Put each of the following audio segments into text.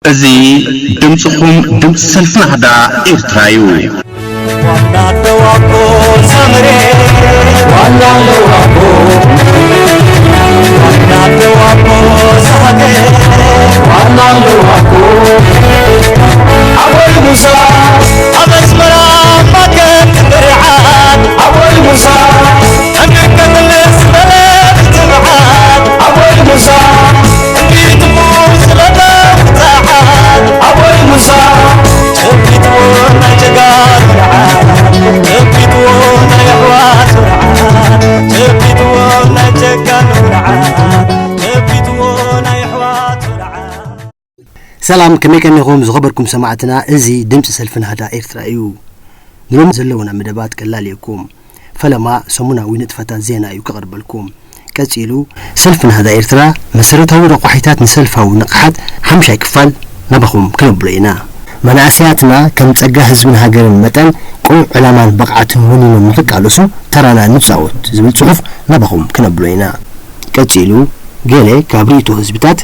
እዚ ድምፅኹም ድምፂ ሰልፊ ናህዳ ኤርትራ እዩ። ሰላም፣ ከመይ ቀኒኹም ዝኸበርኩም ሰማዕትና? እዚ ድምፂ ሰልፊ ናህዳ ኤርትራ እዩ። ንሎም ዘለውና መደባት ቀላል የኩም። ፈለማ ሰሙናዊ ንጥፈታት ዜና እዩ ክቐርበልኩም። ቀጺሉ፣ ሰልፊ ናህዳ ኤርትራ መሰረታዊ ረቋሒታት ንሰልፋዊ ንቕሓት ሓምሻይ ክፋል ናባኹም ክነብሎ ኢና። መናእሰያትና ከም ጸጋ ህዝብን ሃገርን መጠን ቅኑዕ ዕላማን ብቕዓትን ወኒኖም ንኽቃለሱ ተራና ንጻወት ዝብል ጽሑፍ ናባኹም ክነብሎ ኢና። ቀጺሉ፣ ገለ ካብ ርእይቶ ህዝብታት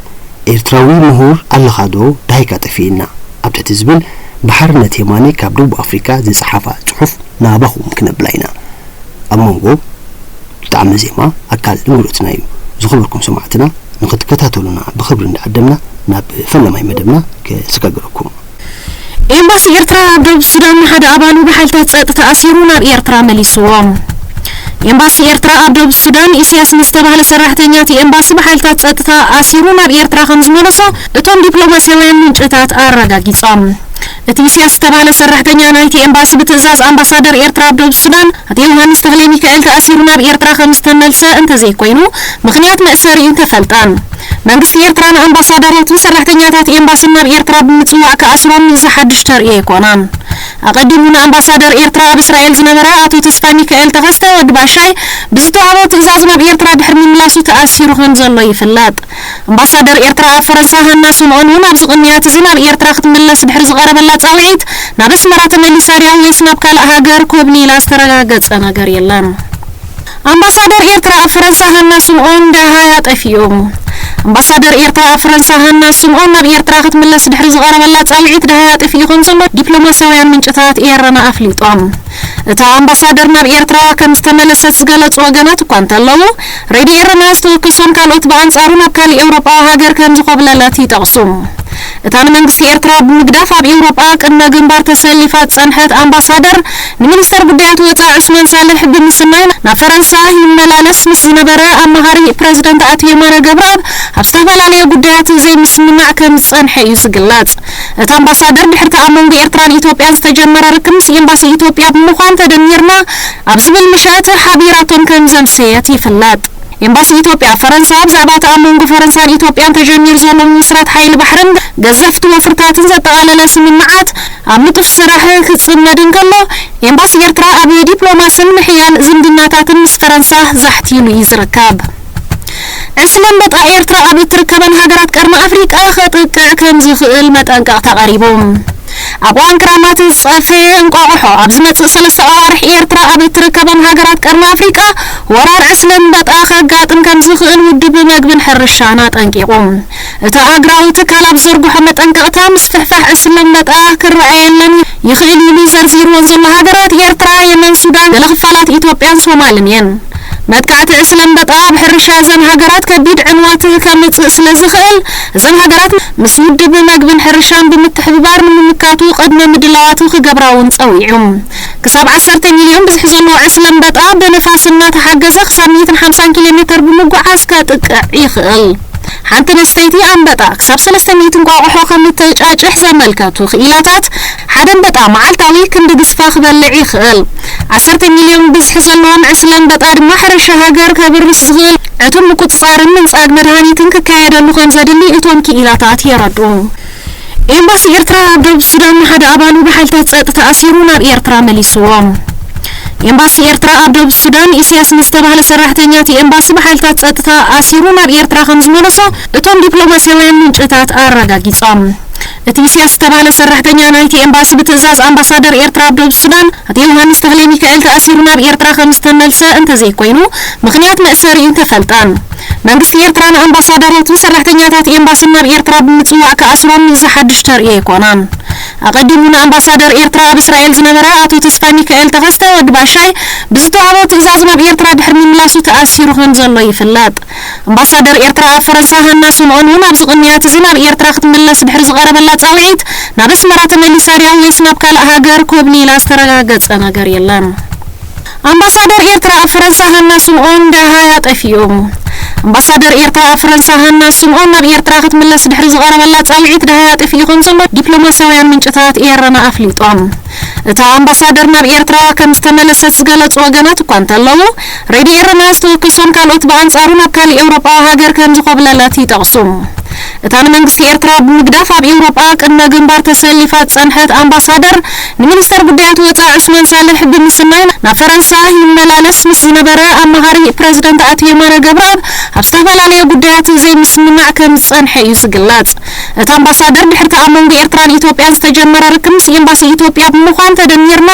ኤርትራዊ ምሁር ኣለኻዶ ዳሃይካ ጠፊእና ኣብ ትሕቲ ዝብል ብሓርነት የማነ ካብ ደቡብ ኣፍሪቃ ዝጸሓፋ ጽሑፍ ናባኹም ክነብላ ኢና። ኣብ መንጎ ጣዕመ ዜማ ኣካል እንግዶትና እዩ። ዝኸበርኩም ሰማዕትና ንኽትከታተሉና ብኽብሪ እንዳዓደምና ናብ ፈለማይ መደብና ከሰጋግረኩም። ኤምባሲ ኤርትራ ኣብ ደቡብ ሱዳን ንሓደ ኣባሉ ብሓይልታት ጸጥታ ኣሲሩ ናብ ኤርትራ መሊስዎ። ኤምባሲ ኤርትራ ኣብ ደቡብ ሱዳን ኢሳያስ ንዝተባህለ ሰራሕተኛ እቲ ኤምባሲ ብሓይልታት ጸጥታ ኣሲሩ ናብ ኤርትራ ከም ዝመለሶ እቶም ዲፕሎማስያውያን ምንጭታት ኣረጋጊጾም። እቲ ኢሳያስ ዝተባህለ ሰራሕተኛ ናይቲ ኤምባሲ ብትእዛዝ ኣምባሳደር ኤርትራ ኣብ ደቡብ ሱዳን ኣቶ ዮሃንስ ተኽለሚካኤል ተኣሲሩ ናብ ኤርትራ ከም ዝተመልሰ እንተዘይኮይኑ ምኽንያት መእሰሪኡ እንተፈልጠን መንግስቲ ኤርትራ ንኣምባሳደራትን ሰራሕተኛታት ኤምባስን ናብ ኤርትራ ብምጽዋዕ ክኣስሮም እዚ ሓድሽ ተርእዮ ኣይኮነን። ኣቐዲሙ ንኣምባሳደር ኤርትራ ኣብ እስራኤል ዝነበረ ኣቶ ተስፋሚካኤል ተኸስተ ወዲ ባሻይ ብዝተዋህቦ ትእዛዝ ናብ ኤርትራ ድሕሪ ምምላሱ ተኣሲሩ ከም ዘሎ ይፍለጥ። ኣምባሳደር ኤርትራ ኣብ ፈረንሳ ሃና ስምኦን እውን ኣብዚ ቅንያት እዚ ናብ ኤርትራ ክትምለስ ድሕሪ ዝቐረበላ ጻውዒት ናብ ኣስመራ ተመሊሳ ድያ ወይስ ናብ ካልእ ሃገር ኮብሊላ ዝተረጋገጸ ነገር የለን። ኣምባሳደር ኤርትራ ኣብ ፈረንሳ ሃና ስምኦን ደሃያ ጠፊኡ። ኣምባሳደር ኤርትራ ኣብ ፈረንሳ ሃና ስምኦን ናብ ኤርትራ ክትምለስ ድሕሪ ዝቐረበላ ጻውዒት ደሃያ ጠፊኡ ከም ዘሎ ዲፕሎማስያውያን ምንጭታት ኤረና ኣፍሊጦም። እታ ኣምባሳደር ናብ ኤርትራ ከም ዝተመለሰት ዝገለጹ ወገናት እኳ እንተለዉ፣ ሬድዮ ኤረና ዝተወከሶም ካልኦት ብኣንጻሩ ናብ ካልእ ኤውሮጳዊ ሃገር ከም ዝኾብለለት ይጠቕሱ። እታ ንመንግስቲ ኤርትራ ብምግዳፍ ኣብ ኤውሮጳ ቅድመ ግንባር ተሰሊፋ ዝጸንሐት ኣምባሳደር ንሚኒስተር ጉዳያት ወጻኢ ዑስማን ሳልሕ ብምስናይ ናብ ፈረንሳ ይመላለስ ምስ ዝነበረ ኣማኻሪ ፕረዚደንት ኣቶ የማነ ገብረኣብ ኣብ ዝተፈላለየ ጉዳያት ዘይምስምማዕ ከም ዝጸንሐ እዩ ዝግለጽ። እታ ኣምባሳደር ድሕሪቲ ኣብ መንጎ ኤርትራን ኢትዮጵያን ዝተጀመረ ርክብ ምስ ኤምባሲ ኢትዮጵያ ብምዃን ተደሚርና ኣብ ዝብል ምሸት ሓቢራቶም ከም ዘምሰየት ይፍለጥ። ኤምባሲ ኢትዮጵያ ኣብ ፈረንሳ ብዛዕባ እቲ ኣብ መንጎ ፈረንሳን ኢትዮጵያን ተጀሚሩ ዘሎ ምምስራት ሓይሊ ባሕርን ገዘፍቲ ወፍርታትን ዘጠቓለለ ስምምዓት ኣብ ንጡፍ ስራሕ ክጽመድ እንከሎ፣ ኤምባሲ ኤርትራ ኣብ ዲፕሎማስን ምሕያል ዝምድናታትን ምስ ፈረንሳ ዛሕቲሉ እዩ ዝርከብ። ዕስለ ኣንበጣ ኤርትራ ኣብ እትርከበን ሃገራት ቀርኒ ኣፍሪቃ ከጥቅዕ ከም ዝኽእል መጠንቀቕታ ቀሪቡ። ኣብ እዋን ክራማት ዝጸፈየ እንቋቑሖ ኣብ ዝመጽእ ሰለስተ ኣዋርሕ ኤርትራ ኣብ እትርከበን ሃገራት ቀርኒ ኣፍሪቃ ወራር ዕስለ ኣንበጣ ከጋጥም ከም ዝኽእል ውድብ መግብን ሕርሻን ኣጠንቂቑ። እቲ ኣህጉራዊ ትካል ኣብ ዘርግሖ መጠንቀቕታ ምስፍሕፋሕ ዕስለ ኣንበጣ ክረኣየለን ይኽእል ኢሉ ዘርዚርወን ዘሎ ሃገራት ኤርትራ፣ የመን፣ ሱዳን፣ ገለ ክፋላት ኢትዮጵያን ሶማልን እየን። መጥቃዕቲ ዕስለ ኣንበጣ ኣብ ሕርሻ እዘን ሃገራት ከቢድ ዕንወት ከምጽእ ስለ ዝኽእል፣ እዘን ሃገራት ምስ ውድብ መግብን ሕርሻን ብምትሕብባር ንምምካቱ ቅድመ ምድላዋቱ ክገብራ እውን ጸዊዑ። ክሳብ ዓሰርተ ሚልዮን ብዝሒ ዘለዎ ዕስለ ኣንበጣ ብንፋስ እናተሓገዘ ክሳብ ሚእትን ሓምሳን ኪሎ ሜተር ብምጉዓዝ ከጥቅዕ ይኽእል። ሓንቲ ኣንስተይቲ ኣንበጣ ክሳብ ሰለስተ ሚእቲ እንቋቑሖ ከም እተጫጭሕ ዘመልከቱ ክኢላታት፣ ሓደ ኣንበጣ መዓልታዊ ክንዲ ግዝፋ ክበልዕ ይኽእል። ዓሰርተ ሚልዮን ብዝሒ ዘለዎም ዕስለ ኣንበጣ ድማ ሕርሻ ሃገር ከብርስ ዝኽእል ዕቱብ ምቁጽጻርን ምንጻግ መድሃኒትን ክካየደሉ ከም ዘድሊ እቶም ክኢላታት የረድኡ። ኤምባሲ ኤርትራ ኣብ ደቡብ ሱዳን ንሓደ ኣባሉ ብሓይልታት ጸጥታ ኣሲሩ ናብ ኤርትራ መሊስዎ። ኤምባሲ ኤርትራ ኣብ ደቡብ ሱዳን ኢሳያስ ንዝተባህለ ሰራሕተኛ እቲ ኤምባሲ ብሓይልታት ጸጥታ ኣሲሩ ናብ ኤርትራ ከም ዝመለሶ እቶም ዲፕሎማስያውያን ምንጭታት ኣረጋጊጾም። እቲ ኢሳያስ ዝተባህለ ሰራሕተኛ ናይቲ ኤምባሲ ብትእዛዝ ኣምባሳደር ኤርትራ ኣብ ደቡብ ሱዳን ኣቶ ዮሃንስ ተኽለ ሚካኤል ተኣሲሩ ናብ ኤርትራ ከም ዝተመልሰ እንተዘይኮይኑ፣ ምኽንያት መእሰሪኡ እንተፈልጠን። መንግስቲ ኤርትራ ንኣምባሳደራትን ሰራሕተኛታት ኤምባስን ናብ ኤርትራ ብምጽዋዕ ክኣስሮም እዚ ሓድሽ ተርእዮ ኣይኮነን። ኣቐዲሙ ንኣምባሳደር ኤርትራ ኣብ እስራኤል ዝነበረ ኣቶ ተስፋ ሚካኤል ተኸስተ ወዲ ባሻይ ብዝተዋህቦ ትእዛዝ ናብ ኤርትራ ድሕሪ ምምላሱ ተኣሲሩ ከም ዘሎ ይፍለጥ። ኣምባሳደር ኤርትራ ኣብ ፈረንሳ ሃና ስምኦን እውን ኣብዚ ቅንያት እዚ ናብ ኤርትራ ክትምለስ ድሕሪ ዝቐረበላ ጻውዒት ናብ ኣስመራ ተመሊሳ ድያ ወይስ ናብ ካልእ ሃገር ኮብሊላ ዝተረጋገጸ ነገር የለን። ኣምባሳደር ኤርትራ ኣብ ፈረንሳ ሃና ስምኦን ደሃያ ጠፊኡ። ኣምባሳደር ኤርትራ ኣብ ፈረንሳ ሃና ስምኦን ናብ ኤርትራ ክትምለስ ድሕሪ ዝቐረበላ ጻውዒት ደሃያ ጠፊኡ ከም ዘሎ ዲፕሎማስያውያን ምንጭታት ኤረና ኣፍሊጦም። እታ ኣምባሳደር ናብ ኤርትራ ከም ዝተመለሰት ዝገለጹ ወገናት እኳ እንተለዉ፣ ሬድዮ ኤረና ዝተወከሶም ካልኦት ብኣንጻሩ ናብ ካልእ ኤውሮጳዊ ሃገር ከም ዝኾብለለት ይጠቕሱ። እታ ንመንግስቲ ኤርትራ ብምግዳፍ ኣብ ኤውሮጳ ቅድመ ግንባር ተሰሊፋ ዝጸንሐት ኣምባሳደር፣ ንሚኒስተር ጉዳያት ወጻኢ ዑስማን ሳልሕ ብምስናይ ናብ ፈረንሳ ይመላለስ ምስ ዝነበረ ኣማኻሪ ፕረዚደንት ኣቶ የማነ ገብረኣብ ኣብ ዝተፈላለዩ ጉዳያት ዘይምስምማዕ ከም ዝጸንሐ እዩ ዝግለጽ። እቲ ኣምባሳደር ድሕሪቲ ኣብ መንጎ ኤርትራን ኢትዮጵያን ዝተጀመረ ርክብ ምስ ኤምባሲ ኢትዮጵያ ብምዃን ተደሚርና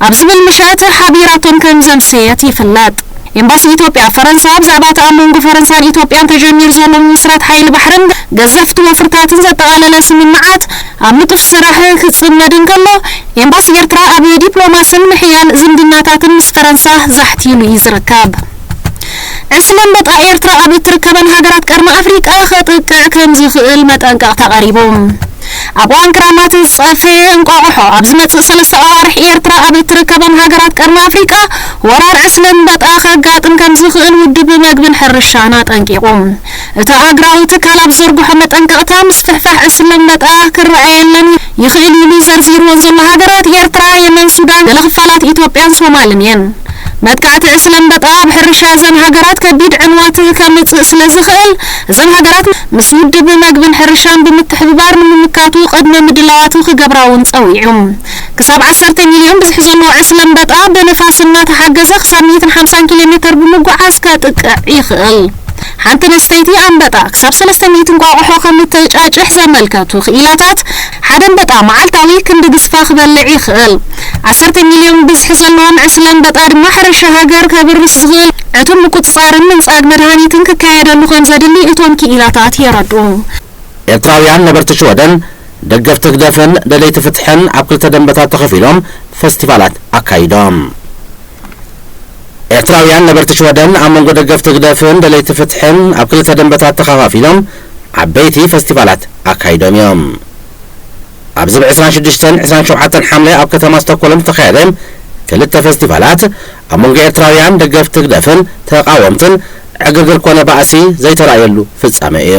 ኣብ ዝብል ምሸት ሓቢራቶም ከም ዘምሰየት ይፍለጥ። ኤምባሲ ኢትዮጵያ ኣብ ፈረንሳ ብዛዕባ እቲ ኣብ መንጎ ፈረንሳን ኢትዮጵያን ተጀሚሩ ዘሎ ምምስራት ሓይሊ ባሕርን ገዘፍቲ ወፍርታትን ዘጠቓለለ ስምምዓት ኣብ ንጡፍ ስራሕ ክጽመድ እንከሎ፣ ኤምባሲ ኤርትራ ኣብ ዲፕሎማስን ምሕያል ዝምድናታትን ምስ ፈረንሳ ዛሕቲሉ እዩ ዝርከብ። ዕስለ ኣንበጣ ኤርትራ ኣብ እትርከበን ሃገራት ቀርኒ ኣፍሪቃ ከጥቅዕ ከም ዝኽእል መጠንቀቕታ ቀሪቡ። ኣብ እዋን ክራማት ዝጸፈየ እንቋቑሖ ኣብ ዝመጽእ ሰለስተ ኣዋርሕ ኤርትራ ኣብ እትርከበን ሃገራት ቀርኒ ኣፍሪቃ ወራር ዕስለ ኣንበጣ ከጋጥም ከም ዝኽእል ውድብ መግብን ሕርሻን ኣጠንቂቑ። እቲ ኣህጉራዊ ትካል ኣብ ዘርግሖ መጠንቀቕታ፣ ምስፍሕፋሕ ዕስለ ኣንበጣ ክረኣየለን ይኽእል ኢሉ ዘርዚርወን ዘሎ ሃገራት ኤርትራ፣ የመን፣ ሱዳን፣ ገለ ክፋላት ኢትዮጵያን ሶማልን እየን። መጥቃዕቲ ዕስለ ኣንበጣ ኣብ ሕርሻ እዘን ሃገራት ከቢድ ዕንወት ከምጽእ ስለ ዝኽእል፣ እዘን ሃገራት ምስ ውድብ መግብን ሕርሻን ብምትሕብባር ንምምካቱ ቅድመ ምድላዋቱ ክገብራ እውን ጸዊዑ። ክሳብ ዓሰርተ ሚልዮን ብዝሒ ዘለዎ ዕስለ ኣንበጣ ብንፋስ እናተሓገዘ ክሳብ ሚእትን ሓምሳን ኪሎ ሜተር ብምጉዓዝ ከጥቅዕ ይኽእል። ሓንቲ ኣንስተይቲ ኣንበጣ ክሳብ ሰለስተ ሚእቲ እንቋቑሖ ከም እተጫጭሕ ዘመልከቱ ክኢላታት፣ ሓደ ኣንበጣ መዓልታዊ ክንዲ ግዝፋ ክበልዕ ይኽእል። ዓሰርተ ሚልዮን ብዝሒ ዘለዎም ዕስለ ኣንበጣ ድማ ሕርሻ ሃገር ከብርስ ዝኽእል ዕቱብ ምቁጽጻርን ምንጻግ መድሃኒትን ክካየደሉ ከም ዘድሊ እቶም ክኢላታት የረድኡ። ኤርትራውያን ነበርቲ ሽወደን ደገፍቲ ህግደፍን ደለይቲ ፍትሕን ኣብ ክልተ ደንበታት ተኸፊሎም ፈስቲቫላት ኣካይዶም። ኤርትራውያን ነበርቲ ሽወደን ኣብ መንጎ ደገፍቲ ህግደፍን ደለይቲ ፍትሕን ኣብ ክልተ ደንበታት ተኸፋፊሎም ዓበይቲ ፈስቲቫላት ኣካይዶም እዮም። ኣብዚ ብ ዕስራን ሽዱሽተን ዕስራን ሸውዓተን ሓምለ ኣብ ከተማ ስቶኮልም ዝተኻየደ ክልተ ፈስቲቫላት ኣብ መንጎ ኤርትራውያን ደገፍቲ ህግደፍን ተቓወምትን ዕግርግር ኮነ ባእሲ ዘይተራእየሉ ፍጻመ እዩ።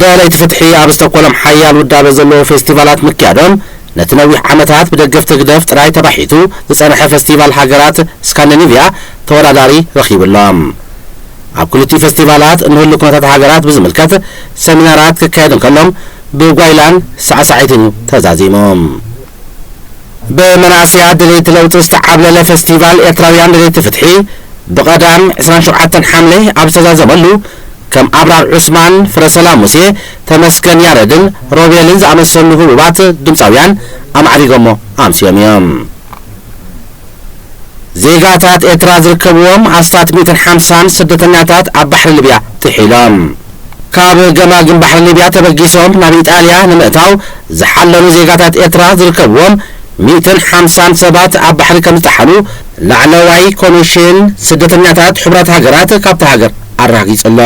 ደለይቲ ፍትሒ ኣብ ስቶኮልም ሓያል ውዳበ ዘለዎ ፌስቲቫላት ምክያዶም፣ ነቲ ነዊሕ ዓመታት ብደገፍቲ ህግደፍ ጥራይ ተባሒቱ ዝጸንሐ ፈስቲቫል ሃገራት ስካንዲኒቭያ ተወዳዳሪ ረኺቡሎም። ኣብ ክልቲኡ ፈስቲቫላት ንህሉ ኩነታት ሃገራት ብዝምልከት ሰሚናራት ክካየድ እንከሎም፣ ብጓይላን ሳዕሳዒትን እዩ ተዛዚሙ። ብመናእሰያት ደለይቲ ለውጢ ዝተዓብለለ ፈስቲቫል ኤርትራውያን ደለይቲ ፍትሒ፣ ብቐዳም ዕስራን ሸውዓተን ሓምለ ኣብ ዝተዛዘመሉ፣ ከም ኣብራር ዑስማን፣ ፍረሰላም ሙሴ፣ ተመስገን ያረድን ሮቤልን ዝኣመሰሉ ህቡባት ድምጻውያን ኣማዕሪጎሞ ኣምስዮም እዮም። ዜጋታት ኤርትራ ዝርከብዎም ኣስታት ሚእትን ሓምሳን ስደተኛታት ኣብ ባሕሪ ሊብያ ጥሒሎም። ካብ ገማግም ባሕሪ ሊብያ ተበጊሶም ናብ ኢጣልያ ንምእታው ዝሓለኑ ዜጋታት ኤርትራ ዝርከብዎም ሚእትን ሓምሳን ሰባት ኣብ ባሕሪ ከም ዝጠሓሉ ላዕለዋይ ኮሚሽን ስደተኛታት ሕቡራት ሃገራት ካብታ ሃገር ኣረጋጊጹ ኣሎ።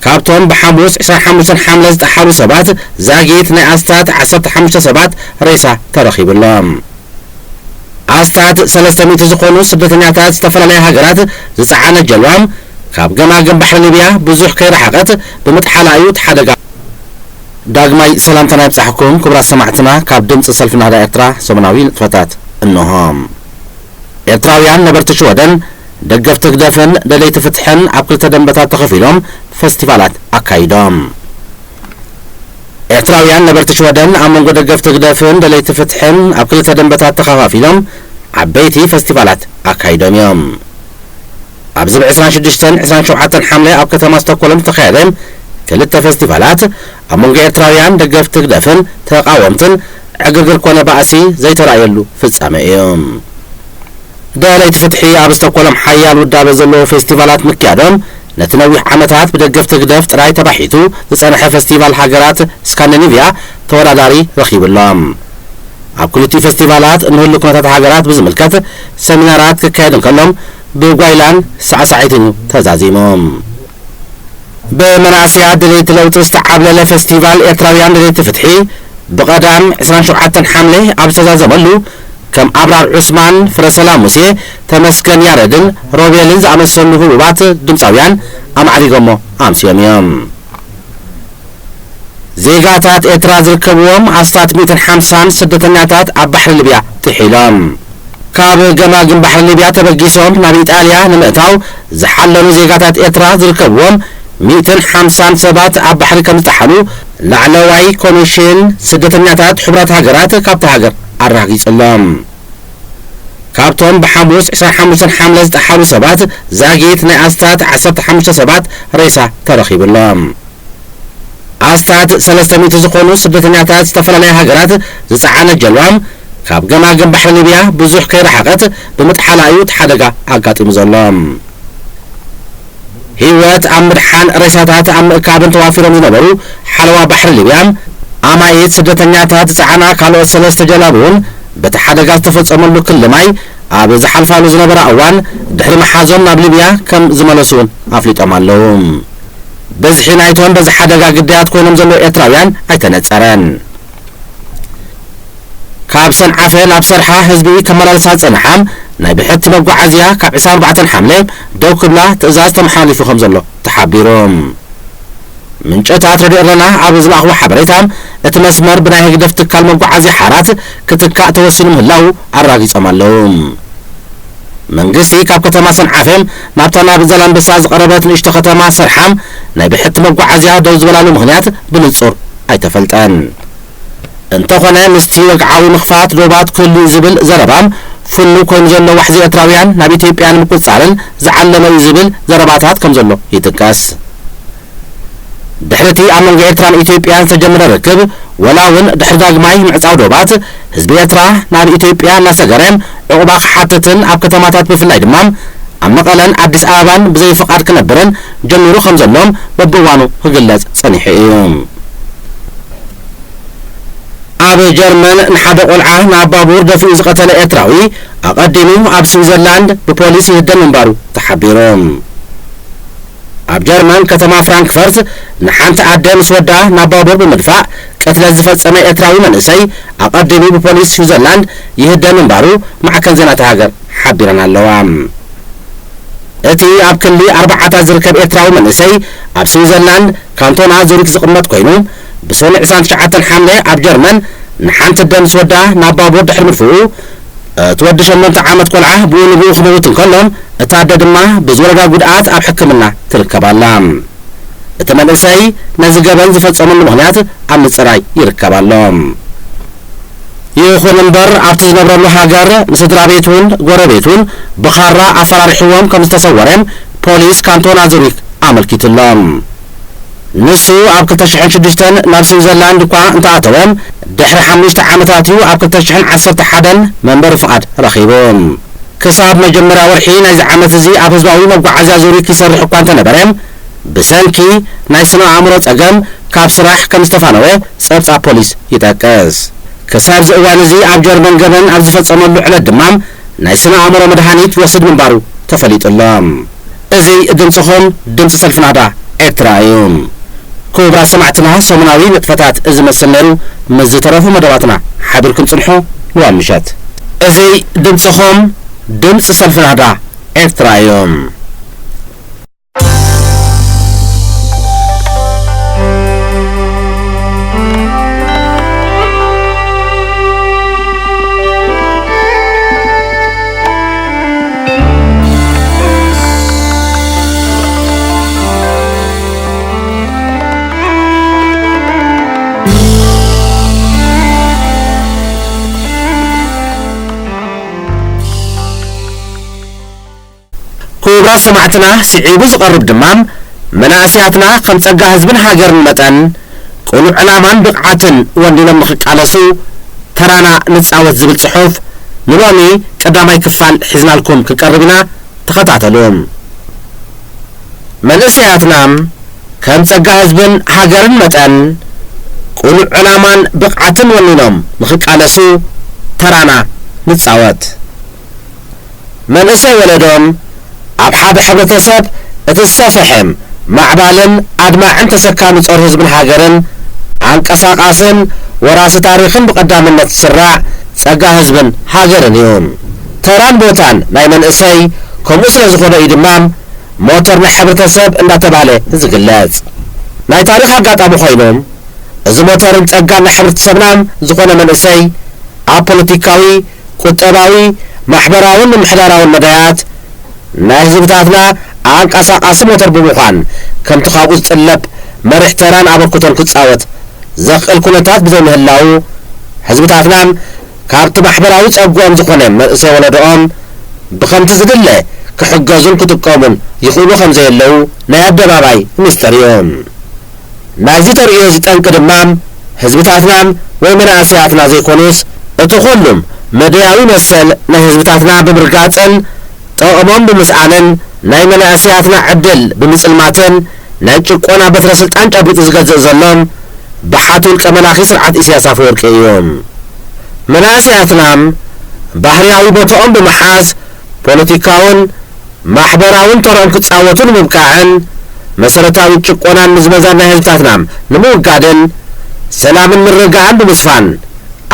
ካብቶም ብሓሙስ ዕስራን ሓሙሽተን ሓምለ ዝጠሓሉ ሰባት ዛጊት ናይ ኣስታት ዓሰርተ ሓሙሽተ ሰባት ሬሳ ተረኺቡሎም። ኣስታት ሰለስተ ሚእቲ ዝኾኑ ስደተኛታት ዝተፈላለያ ሃገራት ዝጸዓነት ጀልባ ካብ ገማግም ባሕሪ ሊብያ ብዙሕ ከይረሓቐት ብምጥሓላ እዩ እቲ ሓደጋ። ዳግማይ ሰላምታና ይብጻሕኩም ክቡራት ሰማዕትና፣ ካብ ድምጺ ሰልፊ ናህዳ ኤርትራ ሰሙናዊ ንጥፈታት እንሆ። ኤርትራውያን ነበርቲ ሽወደን ደገፍቲ ህግደፍን ደለይቲ ፍትሕን ኣብ ክልተ ደንበታት ተኸፊሎም ፈስቲቫላት ኣካይዶም። ኤርትራውያን ነበርቲ ሽወደን ኣብ መንጎ ደገፍቲ ህግደፍን ደለይቲ ፍትሕን ኣብ ክልተ ደንበታት ተኸፋፊሎም ዓበይቲ ፈስቲቫላት ኣካይዶም እዮም። ኣብዚ ብ ዕስራን ሽዱሽተን ዕስራን ሸውዓተን ሓምለ ኣብ ከተማ ስቶኮልም ዝተኻየደ ክልተ ፌስቲቫላት ኣብ መንጎ ኤርትራውያን ደገፍቲ ህግደፍን ተቓወምትን ዕግርግር ኮነ ባእሲ ዘይተራእየሉ ፍጻመ እዩ። ደለይቲ ፍትሒ ኣብ ስቶኮሎም ሓያል ውዳበ ዘለዎ ፌስቲቫላት ምክያዶም፣ ነቲ ነዊሕ ዓመታት ብደገፍቲ ህግደፍ ጥራይ ተባሒቱ ዝጸንሐ ፌስቲቫል ሃገራት ስካንዲኔቭያ ተወዳዳሪ ረኺቡሎም። ኣብ ክልቲኡ ፌስቲቫላት ንህሉ ኩነታት ሃገራት ብዝምልከት ሰሚናራት ክካየድ እንከሎም፣ ብጓይላን ሳዕሳዒትን እዩ ተዛዚሙ። ብመናእሰያት ደለይቲ ለውጢ ዝተዓብለለ ፌስቲቫል ኤርትራውያን ደለይቲ ፍትሒ፣ ብቐዳም ዕስራን ሸውዓተን ሓምለ ኣብ ዝተዛዘመሉ፣ ከም ኣብራር ዑስማን፣ ፍረሰላም ሙሴ፣ ተመስገን ያረድን ሮቤልን ዝኣመሰሉ ህቡባት ድምጻውያን ኣማዕሪጎሞ ኣምስዮም እዮም። ዜጋታት ኤርትራ ዝርከብዎም ኣስታት ሚእትን ሓምሳን ስደተኛታት ኣብ ባሕሪ ሊብያ ጥሒሎም። ካብ ገማግም ባሕሪ ሊብያ ተበጊሶም ናብ ኢጣልያ ንምእታው ዝሓለኑ ዜጋታት ኤርትራ ዝርከብዎም ሚእትን ሓምሳን ሰባት ኣብ ባሕሪ ከም ዝጠሓሉ ላዕለዋይ ኮሚሽን ስደተኛታት ሕቡራት ሃገራት ካብታ ሃገር ኣረጋጊጹሎም። ካብቶም ብሓሙስ ዕስራን ሓሙሽተን ሓምለ ዝጠሓሉ ሰባት ዛጊት ናይ ኣስታት ዓሰርተ ሓሙሽተ ሰባት ሬሳ ተረኺቡሎም። ኣስታት ሰለስተ ሚእቲ ዝኾኑ ስደተኛታት ዝተፈላለያ ሃገራት ዝጸዓነት ጀልባ ካብ ገማግም ባሕሪ ሊብያ ብዙሕ ከይረሓቐት ብምጥሓላ እዩ እቲ ሓደጋ ኣጋጢሙ ዘሎ። ህይወት ኣብ ምድሓን ሬሳታት ኣብ ምእካብን ተዋፊሮም ዝነበሩ ሓለዋ ባሕሪ ሊብያ ኣማኢት ስደተኛታት ዝጸዓና ካልኦት ሰለስተ ጀላቡ እውን በቲ ሓደጋ ዝተፈጸመሉ ክሊ ማይ ኣብ ዝሓልፋሉ ዝነበራ እዋን ድሕሪ ምሓዞም ናብ ሊብያ ከም ዝመለሱ እውን ኣፍሊጦም ኣለዉ። ብዝሒ ናይቶም በዚ ሓደጋ ግዳያት ኮይኖም ዘለዉ ኤርትራውያን ኣይተነጸረን። ካብ ሰንዓፈ ናብ ሰርሓ ህዝቢ ከመላልሳ ዝጸንሓ ናይ ብሕቲ መጓዓዝያ ካብ ዕስራን ኣርባዕተን ሓምለ ደው ክብላ ትእዛዝ ተመሓላሊፉ ከም ዘሎ ተሓቢሩ። ምንጭታት ረድዮ ኤረና ኣብ ዝለኣኽዎ ሓበሬታ፣ እቲ መስመር ብናይ ህግደፍ ትካል መጓዓዝያ ሓራት ክትካእ ተወሲኑ ምህላው ኣራጊጾም ኣለዉ። መንግስቲ ካብ ከተማ ሰንዓፈ ናብታ ናብ ዛላምበሳ ዝቐረበት ንእሽቶ ከተማ ሰርሓ ናይ ብሕቲ መጓዓዝያ ደው ዝበላሉ ምኽንያት ብንጹር ኣይተፈልጠን። እንተኾነ፣ ምስቲ ወግዓዊ ምኽፋት ዶባት ክህሉ እዩ ዝብል ዘረባ፣ ፍኑው ኮይኑ ዘሎ ዋሕዚ ኤርትራውያን ናብ ኢትዮጵያ ንምቁጽጻርን ዝዓለመ እዩ ዝብል ዘረባታት ከም ዘሎ ይጥቀስ። ድሕሪ እቲ ኣብ መንጎ ኤርትራን ኢትዮጵያን ዝተጀመረ ርክብ፣ ወላ እውን ድሕሪ ዳግማይ ምዕጻው ዶባት፣ ህዝቢ ኤርትራ ናብ ኢትዮጵያ እናሰገረ ዕቑባ ክሓትትን ኣብ ከተማታት ብፍላይ ድማ ኣብ መቐለን ኣዲስ ኣበባን ብዘይ ፍቓድ ክነብርን ጀሚሩ ከም ዘሎን በብእዋኑ ክግለጽ ጸኒሑ እዩ። ኣብ ጀርመን ንሓደ ቆልዓ ናብ ባቡር ደፊኡ ዝቐተለ ኤርትራዊ ኣቐዲሙ ኣብ ስዊዘርላንድ ብፖሊስ ይህደን ምንባሩ ተሓቢሩ። ኣብ ጀርመን ከተማ ፍራንክፈርት ንሓንቲ ኣደ ምስ ወዳ ናብ ባቡር ብምድፋእ ቅትለት ዝፈጸመ ኤርትራዊ መንእሰይ ኣቐዲሙ ብፖሊስ ስዊዘርላንድ ይህደን ምንባሩ ማዕከን ዜና እታ ሃገር ሓቢረን ኣለዋ። እቲ ኣብ ክሊ ኣርባዓታት ዝርከብ ኤርትራዊ መንእሰይ ኣብ ስዊዘርላንድ ካንቶና ዙሪክ ዝቕመጥ ኮይኑ፣ ብሰኑዕ ዕስራን ትሽዓተን ሓምለ ኣብ ጀርመን ንሓንቲ ኣደ ምስ ወዳ ናብ ባቡር ድሕሪ ምድፍኡ፣ እቲ ወዲ ሸሞንተ ዓመት ቆልዓ ብኡ ንብኡ ክመውት እንከሎ፣ እታ ኣደ ድማ ብዝወረዳ ጉድኣት ኣብ ሕክምና ትርከብ ኣላ። እቲ መንእሰይ ነዚ ገበን ዝፈጸመሉ ምኽንያት ኣብ ምጽራይ ይርከብ ኣሎ። ይኹን እምበር፣ ኣብቲ ዝነብረሉ ሃገር ንስድራ ቤቱን ጎረቤቱን ብኻራ ኣፈራሪሕዎም ከም ዝተሰወረ ፖሊስ ካንቶና ዙሪክ ኣመልኪቱ ኣሎ። ንሱ ኣብ ክልተ ሽሕን ሽዱሽተን ናብ ስዊዘርላንድ እኳ እንተኣተወ፣ ድሕሪ ሓሙሽተ ዓመታት እዩ ኣብ ክልተ ሽሕን ዓሰርተ ሓደን መንበሪ ፍቓድ ረኺቡ። ክሳብ መጀመርያ ወርሒ ናይዚ ዓመት እዚ ኣብ ህዝባዊ መጓዓዝያ ዙሪክ ይሰርሕ እኳ እንተነበረ፣ ብሰንኪ ናይ ስነ ኣእምሮ ጸገም ካብ ስራሕ ከም ዝተፋነወ ጸብጻብ ፖሊስ ይጠቅስ። ክሳብ እዚ እዋን እዚ ኣብ ጀርመን ገበን ኣብ ዝፈጸመሉ ዕለት ድማ ናይ ስነ ኣእምሮ መድሃኒት ይወስድ ምንባሩ ተፈሊጡ ኣሎ። እዚ ድምጽኹም ድምጺ ሰልፊ ናህዳ ኤርትራ እዩ። ክቡራት ሰማዕትና፣ ሰሙናዊ ንጥፈታት እዚ መስል ነይሩ። ምስ ዝተረፉ መደባትና ሓቢርኩም ጽንሑ። ልዋም ምሸት። እዚ ድምጽኹም ድምጺ ሰልፊ ናህዳ ኤርትራ እዩ። ክቡራት ሰማዕትና፣ ስዒቡ ዝቐርብ ድማ መናእሰያትና ከም ጸጋ ህዝብን ሃገርን መጠን ቅኑዕ ዕላማን ብቕዓትን ወኒኖም ንኽቃለሱ ተራና ንጻወት ዝብል ጽሑፍ ንሎሚ ቀዳማይ ክፋል ሒዝናልኩም ክንቀርብ ኢና። ተኸታተሉ። መንእሰያትና ከም ጸጋ ህዝብን ሃገርን መጠን ቅኑዕ ዕላማን ብቕዓትን ወኒኖም ንኽቃለሱ ተራና ንጻወት። መንእሰይ ወለዶም ኣብ ሓደ ሕብረተሰብ እቲ ዝሰፍሐ ማዕባልን ኣድማዕን ተሰካሚ ጾር ህዝብን ሃገርን፣ ኣንቀሳቓስን ወራሲ ታሪኽን ብቐዳምነት ዝስራዕ ጸጋ ህዝብን ሃገርን እዩ። ተራን ቦታን ናይ መንእሰይ ከምኡ ስለ ዝኾነ እዩ ድማ ሞተር ናይ ሕብረተሰብ እንዳተባህለ ዝግለጽ። ናይ ታሪኽ ኣጋጣሚ ኮይኑ፣ እዚ ሞተርን ጸጋን ናይ ሕብረተሰብና ዝኾነ መንእሰይ ኣብ ፖለቲካዊ፣ ቁጠባዊ፣ ማሕበራውን ምምሕዳራውን መዳያት ናይ ህዝብታትና ኣንቀሳቓሲ ሞተር ብምዃን፣ ከምቲ ካብኡ ዝጥለብ መሪሕ ተራን ኣበርክቶን ክጻወት ዘኽእል ኩነታት ብዘይምህላዉ፣ ህዝብታትና ካብቲ ማሕበራዊ ጸግኦም ዝኾነ መንእሰይ ወለዶኦም ብኸምቲ ዝድለ ክሕገዙን ክጥቀሙን ይኽእሉ ከም ዘየለዉ ናይ ኣደባባይ ሚስጥር እዩ። ናይዚ ተርእዮ እዚ ጠንቂ ድማ ህዝብታትና ወይ መናእሰያትና ዘይኮኑስ፣ እቲ ኩሉም መደያዊ መሰል ናይ ህዝብታትና ብምርጋጽን ጠቕሞም ብምስኣንን፣ ናይ መናእሰያትና ዕድል ብምጽልማትን ናይ ጭቆና በትረ ስልጣን ጨቢጡ ዝገዝእ ዘሎ ብሓት ውልቀ መላኺ ስርዓት ኢሳያስ ኣፈወርቂ እዩ። መናእሰያትና ባህርያዊ ቦታኦም ብምሓዝ ፖለቲካውን ማሕበራውን ተራኦም ክጻወቱ ንምብቃዕን መሰረታዊ ጭቆናን ምዝመዛን ናይ ህዝብታትና ንምውጋድን ሰላምን ምርግጋእን ብምስፋን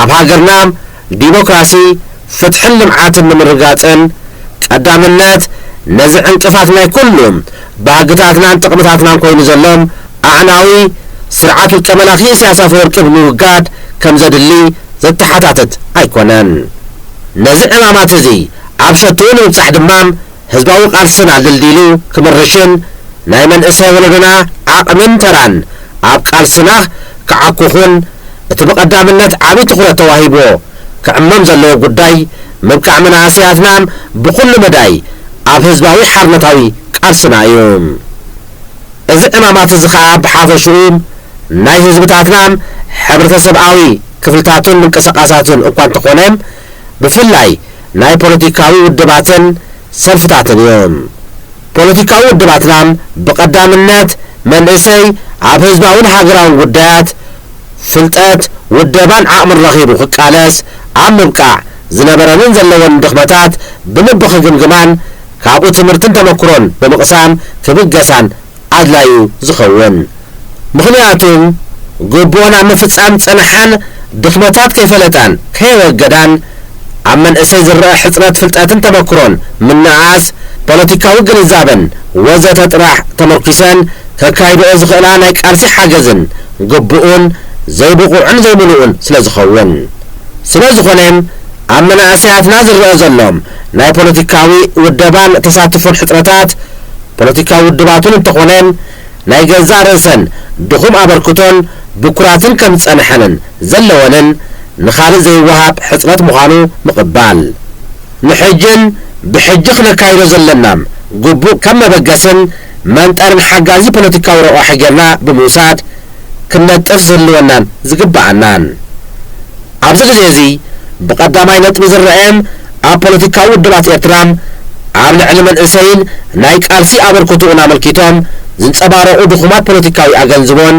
ኣብ ሃገርና ዲሞክራሲ፣ ፍትሕን ልምዓትን ንምርጋጽን ቀዳምነት ነዚ ዕንቅፋት ናይ ኩሉ ባህግታትናን ጥቕምታትናን ኮይኑ ዘሎ ኣዕናዊ ስርዓት ውልቀ መላኺ ኢሳያስ ኣፈወርቂ ብምውጋድ ከም ዘድሊ ዘተሓታትት ኣይኮነን። ነዚ ዕማማት እዚ ኣብ ሸትኡ ንምብጻሕ ድማ ህዝባዊ ቃልስና ድልዲሉ ክምርሽን ናይ መንእሰይ ወለዶና ዓቕምን ተራን ኣብ ቃልስና ክዓኩኹን እቲ ብቐዳምነት ዓቢ ትኹረት ተዋሂብዎ ክዕመም ዘለዎ ጉዳይ ምብቃዕ መናእሰያትና ብኹሉ መዳይ ኣብ ህዝባዊ ሓርነታዊ ቃልስና እዩ። እዚ ዕማማት እዚ ኸኣ ብሓፈሽኡ ናይ ህዝብታትና ሕብረተሰብኣዊ ክፍልታቱን ምንቅስቓሳቱን እኳ እንተኾነ፣ ብፍላይ ናይ ፖለቲካዊ ውድባትን ሰልፍታትን እዩ። ፖለቲካዊ ውድባትና ብቐዳምነት መንእሰይ ኣብ ህዝባውን ሃገራውን ጉዳያት ፍልጠት፣ ውደባን ዓቕምን ረኺቡ ክቃለስ ኣብ ምብቃዕ ዝነበረንን ዘለወን ድኽመታት ብልቢ ክግምግማን ካብኡ ትምህርትን ተመክሮን ብምቕሳም ክብገሳን ኣድላዩ ዝኸውን። ምኽንያቱ፣ ግቡኦን ኣብ ምፍጻም ዝጸንሓን ድኽመታት ከይፈለጣን ከየወገዳን፣ ኣብ መንእሰይ ዝረኣ ሕጽረት ፍልጠትን ተመክሮን ምንኣስ፣ ፖለቲካዊ ግንዛበን ወዘተ ጥራሕ ተመርኲሰን ከካይድኦ ዝኽእላ ናይ ቃልሲ ሓገዝን ግቡኡን ዘይብቑዕን ዘይምሉእን ስለ ዝኸውን። ስለ ዝኾነ፣ ኣብ መናእሰያትና ዝረኣ ዘሎ ናይ ፖለቲካዊ ውደባን ተሳትፎን ሕጽረታት፣ ፖለቲካዊ ውድባቱን እንተኾነ ናይ ገዛእ ርእሰን ድኹም ኣበርክቶን ብኩራትን ከም ዝጸንሐንን ዘለወንን ንኻልእ ዘይወሃብ ሕጽረት ምዃኑ ምቕባል። ንሕጅን ብሕጂ ክነካይዶ ዘለና ግቡእ ከም መበገስን መንጠርን ሓጋዚ ፖለቲካዊ ረቋሒ ጌርና ብምውሳድ ክንነጥፍ ዝህልወናን ዝግብኣናን። ኣብዚ ግዜ እዚ ብቐዳማይ ነጥቢ ዝረኣየን ኣብ ፖለቲካዊ ውድባት ኤርትራ ኣብ ልዕሊ መንእሰይን ናይ ቃልሲ ኣበርክቶኡን ኣመልኪቶም ዝንጸባረቑ ድኹማት ፖለቲካዊ ኣገንዝቦን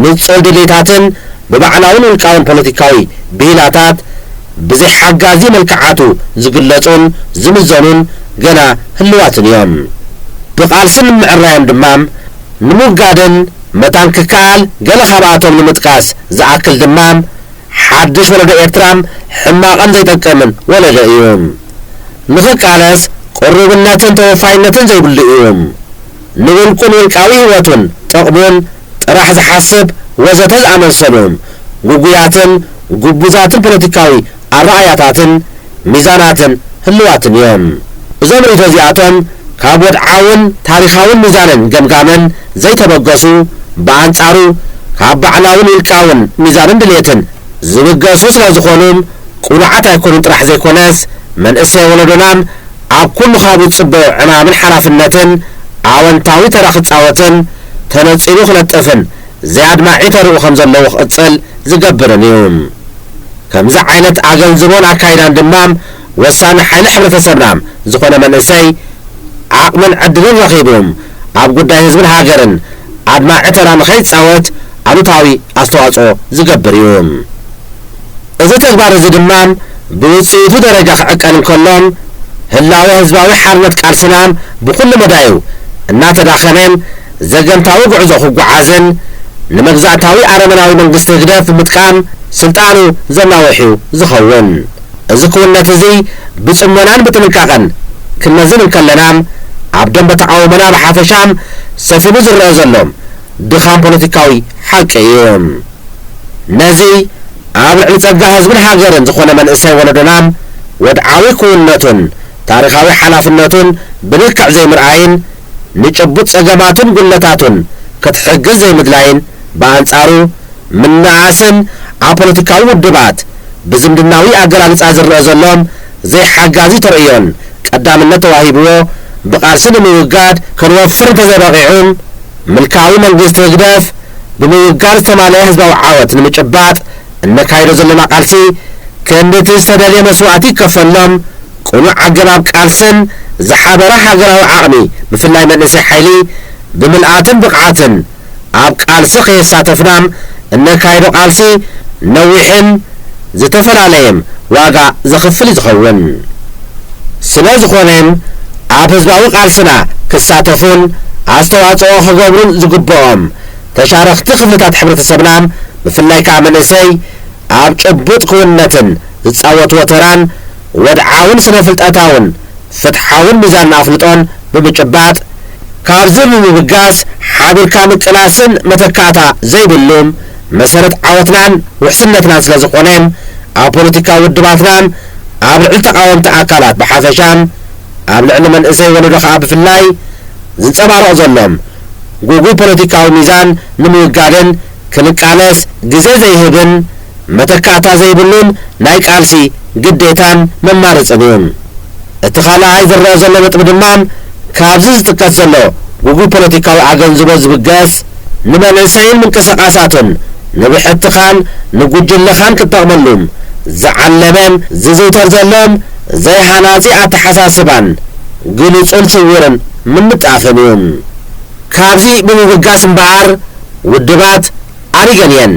ንጹር ድሌታትን ብባዕላውን ውልቃውን ፖለቲካዊ ብሂላታት ብዘይ ሓጋዚ መልክዓቱ ዝግለጹን ዝምዘኑን ገና ህልዋትን እዮም። ብቓልሲ ንምዕራዮም ድማ ንምውጋድን መታን ክከኣል ገለ ካብኣቶም ንምጥቃስ ዝኣክል ድማ ሓድሽ ወለዶ ኤርትራ ሕማቕን ዘይጠቅምን ወለዶ እዩ። ንኽቃለስ ቅሩብነትን ተወፋይነትን ዘይብሉ እዩ። ንውልቁን ውልቃዊ ህይወቱን ጥቕሙን ጥራሕ ዝሓስብ ወዘተ ዝኣመሰሉ ግጉያትን ግቡዛትን ፖለቲካዊ ኣረኣያታትን ሚዛናትን ህልዋትን እዮም። እዞም ርእይቶ እዚኣቶም ካብ ወድዓውን ታሪኻውን ሚዛንን ገምጋምን ዘይተበገሱ፣ ብኣንጻሩ ካብ ባዕላውን ውልቃውን ሚዛንን ድሌትን ዝብገሱ ስለ ዝኾኑ፣ ቅኑዓት ኣይኮኑን ጥራሕ ዘይኮነስ፣ መንእሰይ ወለዶና ኣብ ኩሉ ካብኡ ዝጽበዮ ዕማምን ሓላፍነትን ኣወንታዊ ተራ ክጻወትን ተነጺሩ ክነጥፍን ዘይ ኣድማዒ ተርኡ ከም ዘለዎ ክቕጽል ዝገብርን እዩ። ከምዚ ዓይነት ኣገንዝቦን ኣካይዳን ድማ ወሳኒ ሓይሊ ሕብረተሰብና ዝኾነ መንእሰይ ዓቕምን ዕድልን ረኺቡ ኣብ ጉዳይ ህዝብን ሃገርን ኣድማዒ ተራ ንኸይጻወት ኣሉታዊ ኣስተዋጽኦ ዝገብር እዩ። እዚ ተግባር እዚ ድማ ብውጽኢቱ ደረጃ ክዕቀን እንከሎ፣ ህላወ ህዝባዊ ሓርነት ቃልስና ብኹሉ መዳዩ እናተዳኸመ ዘገምታዊ ጉዕዞ ክጓዓዝን ንመግዛእታዊ ኣረመናዊ መንግስቲ ህግደፍ ብምጥቃም ስልጣኑ ዘናውሕ እዩ ዝኸውን። እዚ ክውንነት እዚ ብጽሞናን ብጥንቃቐን ክንመዝን እንከለና፣ ኣብ ደንበ ተቓውሞና ብሓፈሻ ሰፊኑ ዝረአ ዘሎ ድኻም ፖለቲካዊ ሓቂ እዩ። ነዚ ኣብ ልዕሊ ጸጋ ህዝብን ሃገርን ዝኾነ መንእሰይ ወለዶና ወድዓዊ ክውንነቱን ታሪኻዊ ሓላፍነቱን ብልክዕ ዘይምርኣይን ንጭቡጥ ጸገማቱን ጉድለታቱን ክትሕግዝ ዘይምድላይን ብኣንጻሩ ምንኣስን ኣብ ፖለቲካዊ ውድባት ብዝምድናዊ ኣገላልጻ ዝረአ ዘሎ ዘይሓጋዚ ተርእዮን ቀዳምነት ተዋሂብዎ ብቓልሲ ንምውጋድ ክንወፍር እንተዘይበቒዑ፣ ምልካዊ መንግስቲ ህግደፍ ብምውጋድ ዝተማለአ ህዝባዊ ዓወት ንምጭባጥ እነካይዶ ዘለና ቃልሲ ክንድቲ ዝተደልየ መስዋእቲ ይከፈሎም ቅኑዕ ኣገባብ ቃልስን ዝሓበረ ሃገራዊ ዓቕሚ ብፍላይ መንእሰይ ሓይሊ ብምልኣትን ብቕዓትን ኣብ ቃልሲ ከየሳተፍና እነካይዶ ቃልሲ ነዊሕን ዝተፈላለየም ዋጋ ዘኽፍል እዩ ዝኸውን። ስለ ዝኾነ ኣብ ህዝባዊ ቃልስና ክሳተፉን ኣስተዋፅኦ ክገብሩን ዝግብኦም ተሻረኽቲ ክፍልታት ሕብረተሰብና ብፍላይ ከዓ መንእሰይ ኣብ ጭቡጥ ክውንነትን ዝፃወትዎ ተራን ወድዓውን ስነ ፍልጠታውን ፍትሓውን ሚዛን ኣፍልጦን ብምጭባጥ ካብዚ ብምብጋስ ሓቢርካ ምቅላስን መተካእታ ዘይብሉ መሰረት ዓወትናን ውሕስነትናን ስለ ዝኾነ ኣብ ፖለቲካዊ ውድባትናን ኣብ ልዕሊ ተቓወምቲ ኣካላት ብሓፈሻ ኣብ ልዕሊ መንእሰይ ወለዶ ከዓ ብፍላይ ዝንፀባረቕ ዘሎ ጉጉይ ፖለቲካዊ ሚዛን ንምውጋድን ክንቃለስ ግዜ ዘይህብን መተካእታ ዘይብሉን ናይ ቃልሲ ግዴታን መማረፅን እዩ። እቲ ካልኣይ ዝረአ ዘሎ ነጥቢ ድማ ካብዚ ዝጥቀስ ዘሎ ጉጉይ ፖለቲካዊ ኣገንዝቦ ዝብገስ ንመንእሰይን ምንቅስቃሳቱን ንብሕትኻን ንጉጅለኻን ክጠቕመሉ ዝዓለመ ዝዝውተር ዘሎ ዘይሃናፂ ኣተሓሳስባን ግሉፅን ስውርን ምንጣፍን እዩ። ካብዚ ብምብጋስ እምበኣር ውድባት ኣሪገን እየን፣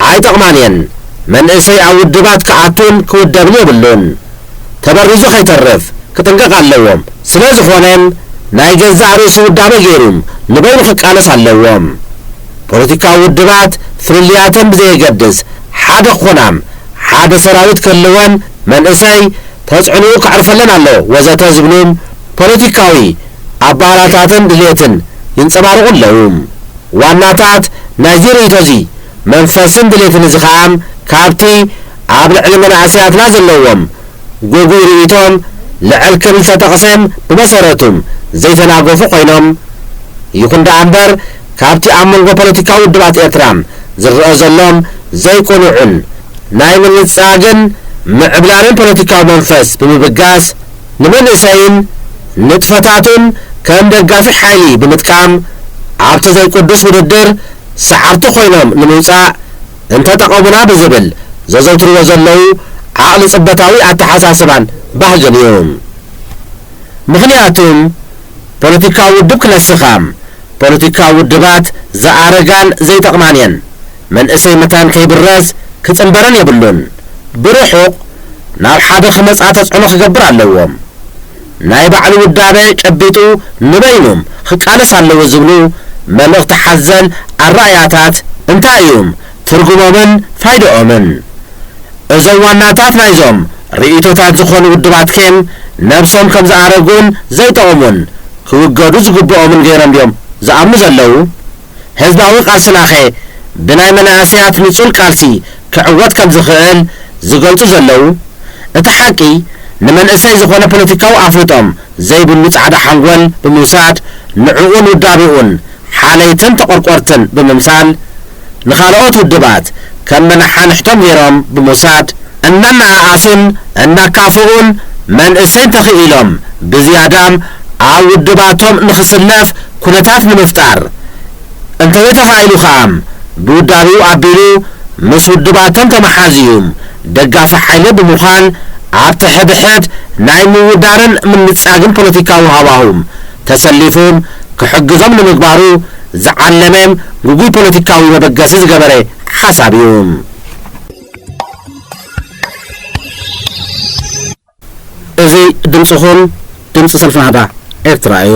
ኣይጠቕማን እየን። መንእሰይ ኣብ ውድባት ክኣቱን ክውደብን የብሉን። ተበሪዙ ከይተርፍ ክጥንቀቕ ኣለዎም። ስለ ዝኾነ ናይ ገዛእ ርእሱ ውዳበ ገይሩ ንበይኑ ክቃለስ ኣለዎም። ፖለቲካዊ ውድባት ፍልልያተን ብዘየገድስ ሓደ ክኾና ሓደ ሰራዊት ክህልወን መንእሰይ ተፅዕንኡ ከዕርፈለን ኣለዎ ወዘተ ዝብሉ ፖለቲካዊ ኣባህላታትን ድሌትን ይንፀባረቑ ኣለዉ። ዋናታት ናይዚ ርእይቶ እዚ መንፈስን ድሌትን እዚ ኸኣ ካብቲ ኣብ ልዕሊ መናእሰያትና ዘለዎም ጉጉይ ርእይቶ ልዕል ክብል ዝተጠቕሰ ብመሰረቱ ዘይተናገፉ ኮይኖም ይኹን ደኣ እምበር ካብቲ ኣብ መንጎ ፖለቲካዊ ውድባት ኤርትራ ዝረአ ዘሎ ዘይቅኑዕን ናይ ምንጻግን ምዕብላልን ፖለቲካዊ መንፈስ ብምብጋስ ንመንእሰይን ንጥፈታቱን ከም ደጋፊ ሓይሊ ብምጥቃም ኣብቲ ዘይቅዱስ ውድድር ሰዓርቲ ኮይኖም ንምውጻእ እንተጠቐሙና ብዝብል ዘዘውትርዎ ዘለዉ ዓቕሊ ጽበታዊ ኣተሓሳስባን ባህግን እዩ። ምኽንያቱ ፖለቲካዊ ውድብ ክነስኻ ፖለቲካዊ ውድባት ዝኣረጋን ዘይጠቕማን እየን። መንእሰይ መታን ከይብረስ ክጽንበረን የብሉን። ብርሑቕ ናብ ሓደ ክመጻ ተጽዕኖ ክገብር ኣለዎ። ናይ ባዕሉ ውዳበ ጨቢጡ ንበይኑ ክቃለስ ኣለዎ ዝብሉ መልእኽቲ ሓዘል ኣረኣእያታት እንታይ እዮም ትርጉሞምን ፋይዳኦምን? እዞም ዋናታት ናይዞም ርእይቶታት ዝኾኑ ውድባትከ ነብሶም ከም ዝኣረጉን ዘይጠቕሙን ክውገዱ ዝግብኦምን ገይሮም ድዮም ዝኣምኑ ዘለዉ? ህዝባዊ ቃልስናኸ ብናይ መናእሰያት ንጹል ቃልሲ ክዕወት ከም ዝኽእል ዝገልጹ ዘለዉ? እቲ ሓቂ ንመንእሰይ ዝኾነ ፖለቲካዊ ኣፍልጦም ዘይብሉ ጻዕዳ ሓንጎል ብምውሳድ ንዕኡን ውዳቤኡን ሓለይትን ተቖርቆርትን ብምምሳል ንኻልኦት ውድባት ከም መናሓንሕቶም ገይሮም ብምውሳድ እናነኣኣሱን እናካፍኡን መንእሰይ እንተኽኢሎም ብዝያዳ ኣብ ውድባቶም ንኽስለፍ ኩነታት ንምፍጣር፣ እንተዘይተኻኢሉ ኸኣ ብውዳቤኡ ኣቢሉ ምስ ውድባቶም ተመሓዝዩ ደጋፊ ሓይሊ ብምዃን ኣብቲ ሕድሕድ ናይ ምውዳርን ምንጻግን ፖለቲካዊ ሃዋሁ ተሰሊፉ ክሕግዞም ንምግባሩ ዝዓለመ ግጉይ ፖለቲካዊ መበገሲ ዝገበረ ሓሳብ እዩ። እዚ ድምጽኹም ድምጺ ሰልፊ ናህዳ ኤርትራ እዩ።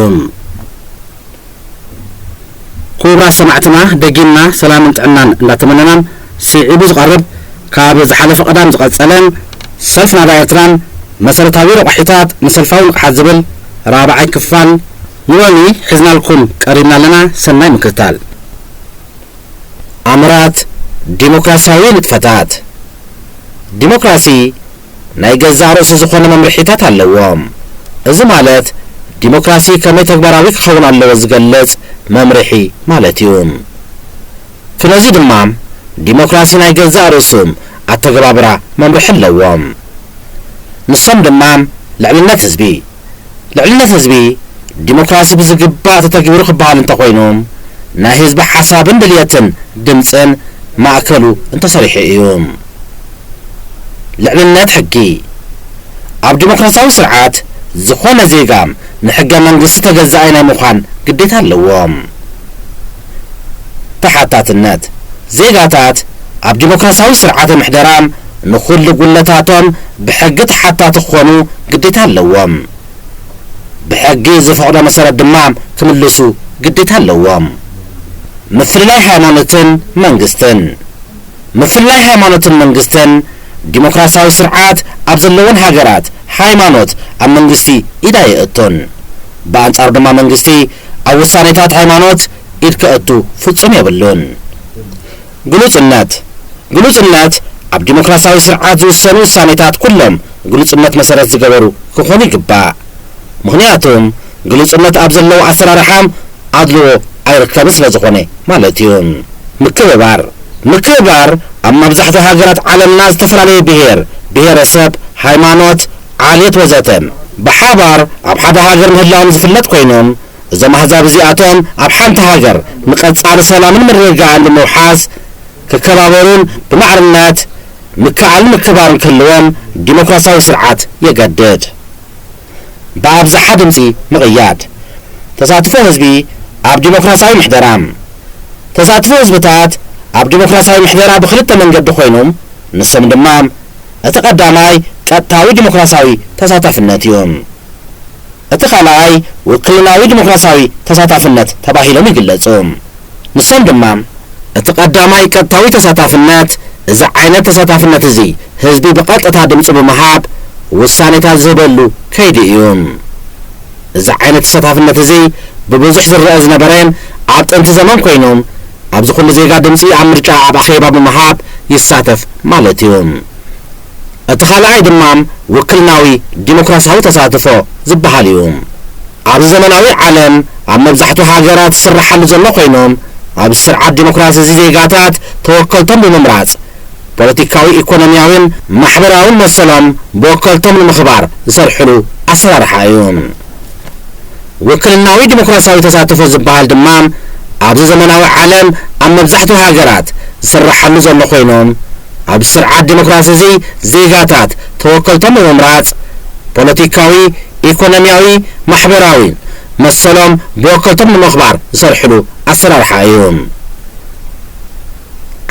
ክቡራት ሰማዕትና፣ ደጊምና ሰላምን ጥዕናን እንዳተመነናን፣ ስዒቡ ዝቐርብ ካብ ዝሓለፈ ቀዳም ዝቐጸለን ሰልፊ ናህዳ ኤርትራን መሰረታዊ ረቋሒታት ንሰልፋዊ ንቕሓት ዝብል ራብዓይ ክፋል ንሎሚ ሒዝናልኩም ቀሪብና ኣለና። ሰናይ ምክትታል። ኣምራት ዲሞክራሲያዊ ንጥፈታት። ዲሞክራሲ ናይ ገዛእ ርእሱ ዝኾነ መምርሒታት ኣለዎ። እዚ ማለት ዲሞክራሲ ከመይ ተግባራዊ ክኸውን ኣለዎ ዝገልጽ መምርሒ ማለት እዩ። ስለዚ ድማ ዲሞክራሲ ናይ ገዛእ ርእሱ ኣተገባብራ መምርሒ ኣለዎ። ንሶም ድማ ልዕልነት ህዝቢ፣ ልዕልነት ህዝቢ ዲሞክራሲ ብዝግባእ ተተግቢሩ ክበሃል እንተኾይኑ፣ ናይ ህዝቢ ሓሳብን ድልየትን ድምጽን ማእከሉ እንተሰሪሑ እዩ። ልዕልነት ሕጊ። ኣብ ዲሞክራሲያዊ ስርዓት ዝኾነ ዜጋ ንሕገ መንግስቲ ተገዛኢ ናይ ምዃን ግዴታ ኣለዎ። ተሓታትነት። ዜጋታት ኣብ ዲሞክራሲያዊ ስርዓተ ምሕደራ ንኹሉ ጉለታቶም ብሕጊ ተሓታቲ ክኾኑ ግዴታ ኣለዎም። ብሕጊ ዝፈቕዶ መሰረት ድማ ክምልሱ ግዴታ ኣለዎም። ምፍልላይ ሃይማኖትን መንግስትን። ምፍልላይ ሃይማኖትን መንግስትን። ዲሞክራሲያዊ ስርዓት ኣብ ዘለወን ሃገራት ሃይማኖት ኣብ መንግስቲ ኢድ ኣየእቱን። ብኣንጻሩ ድማ መንግስቲ ኣብ ውሳኔታት ሃይማኖት ኢድ ከእቱ ፍጹም የብሉን። ግሉጽነት። ግሉጽነት ኣብ ዲሞክራሲያዊ ስርዓት ዝውሰኑ ውሳኔታት ኩሎም ግሉጽነት መሰረት ዝገበሩ ክኾኑ ይግባእ። ምኽንያቱ ግሉጽነት ኣብ ዘለዎ ኣሰራርሓ ኣድልዎ ኣይርከብን ስለ ዝኾነ ማለት እዩ። ምክብባር። ምክብባር ኣብ መብዛሕትኡ ሃገራት ዓለምና ዝተፈላለየ ብሄር፣ ብሄረሰብ፣ ሃይማኖት፣ ዓሌት ወዘተ ብሓባር ኣብ ሓደ ሃገር ምህላዎም ዝፍለጥ ኮይኑ፣ እዞም ኣህዛብ እዚኣቶም ኣብ ሓንቲ ሃገር ንቐጻሊ ሰላምን ምርግጋእን ብምውሓስ ክከባበሩን ብማዕርነት ምክኣልን ምክብባርን ክህልዎም ዲሞክራሲያዊ ስርዓት የገድድ። ብኣብዝሓ ድምጺ ምቕያድ። ተሳትፎ ህዝቢ ኣብ ዲሞክራሲያዊ ምሕደራ። ተሳትፎ ህዝብታት ኣብ ዲሞክራሲያዊ ምሕደራ ብኽልተ መንገዲ ኮይኖም፣ ንሶም ድማ፣ እቲ ቀዳማይ ቀጥታዊ ዲሞክራሲያዊ ተሳታፍነት እዩ። እቲ ካልኣይ ውክልናዊ ዲሞክራሲያዊ ተሳታፍነት ተባሂሎም ይግለጹ። ንሶም ድማ፣ እቲ ቀዳማይ ቀጥታዊ ተሳታፍነት፣ እዚ ዓይነት ተሳታፍነት እዚ ህዝቢ ብቐጥታ ድምጹ ብምሃብ ውሳኔታት ዝህበሉ ከይዲ እዩ። እዚ ዓይነት ተሳታፍነት እዚ ብብዙሕ ዝረአ ዝነበረ ኣብ ጥንቲ ዘመን ኮይኑ፣ ኣብዚ ኩሉ ዜጋ ድምጺ ኣብ ምርጫ ኣብ ኣኼባ ብምሃብ ይሳተፍ ማለት እዩ። እቲ ካልኣይ ድማ ውክልናዊ ዲሞክራሲያዊ ተሳትፎ ዝበሃል እዩ። ኣብዚ ዘመናዊ ዓለም ኣብ መብዛሕትኡ ሃገራት ዝስርሓሉ ዘሎ ኮይኑ፣ ኣብዚ ስርዓት ዲሞክራሲ እዚ ዜጋታት ተወከልቶም ብምምራጽ ፖለቲካዊ፣ ኢኮኖሚያዊን ማሕበራዊን መሰሎም ብወከልቶም ንምኽባር ዝሰርሕሉ ኣሰራርሓ እዩ። ውክልናዊ ዲሞክራሲያዊ ተሳትፎ ዝበሃል ድማ ኣብዚ ዘመናዊ ዓለም ኣብ መብዛሕትኡ ሃገራት ዝስርሓሉ ዘሎ ኮይኑ፣ ኣብ ስርዓት ዲሞክራሲ እዚ ዜጋታት ተወከልቶም ብምምራጽ ፖለቲካዊ፣ ኢኮኖሚያዊ፣ ማሕበራዊ መሰሎም ብወከልቶም ንምኽባር ዝሰርሕሉ ኣሰራርሓ እዩ።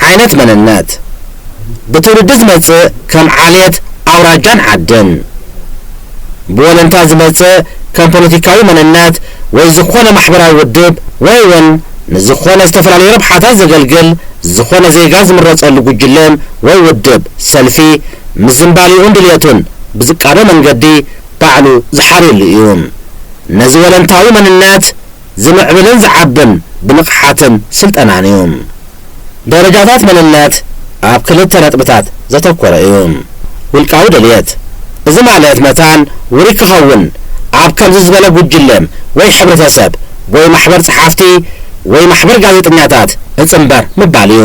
ዓይነት መንነት። ብትውልዲ ዝመጽእ ከም ዓሌት፣ ኣውራጃን ዓድን። ብወለንታ ዝመጽእ ከም ፖለቲካዊ መንነት ወይ ዝኾነ ማሕበራዊ ውድብ ወይ እውን ንዝኾነ ዝተፈላለዩ ረብሓታት ዘገልግል ዝኾነ ዜጋ ዝምረጸሉ ጉጅለ ወይ ውድብ፣ ሰልፊ፣ ምስ ዝንባሌኡን ድልየቱን ብዝቃዶ መንገዲ ባዕሉ ዝሓርየሉ እዩ። ነዚ ወለንታዊ መንነት ዝምዕብልን ዝዓብን ብንቕሓትን ስልጠናን እዩ። ደረጃታት መንነት ኣብ ክልተ ነጥብታት ዘተኮረ እዩ። ውልቃዊ ድልየት፣ እዚ ማለት መታን ውሩይ ክኸውን ኣብ ከምዚ ዝበለ ጉጅለ ወይ ሕብረተሰብ ወይ ማሕበር ጸሓፍቲ ወይ ማሕበር ጋዜጠኛታት እጽንበር ምባል እዩ።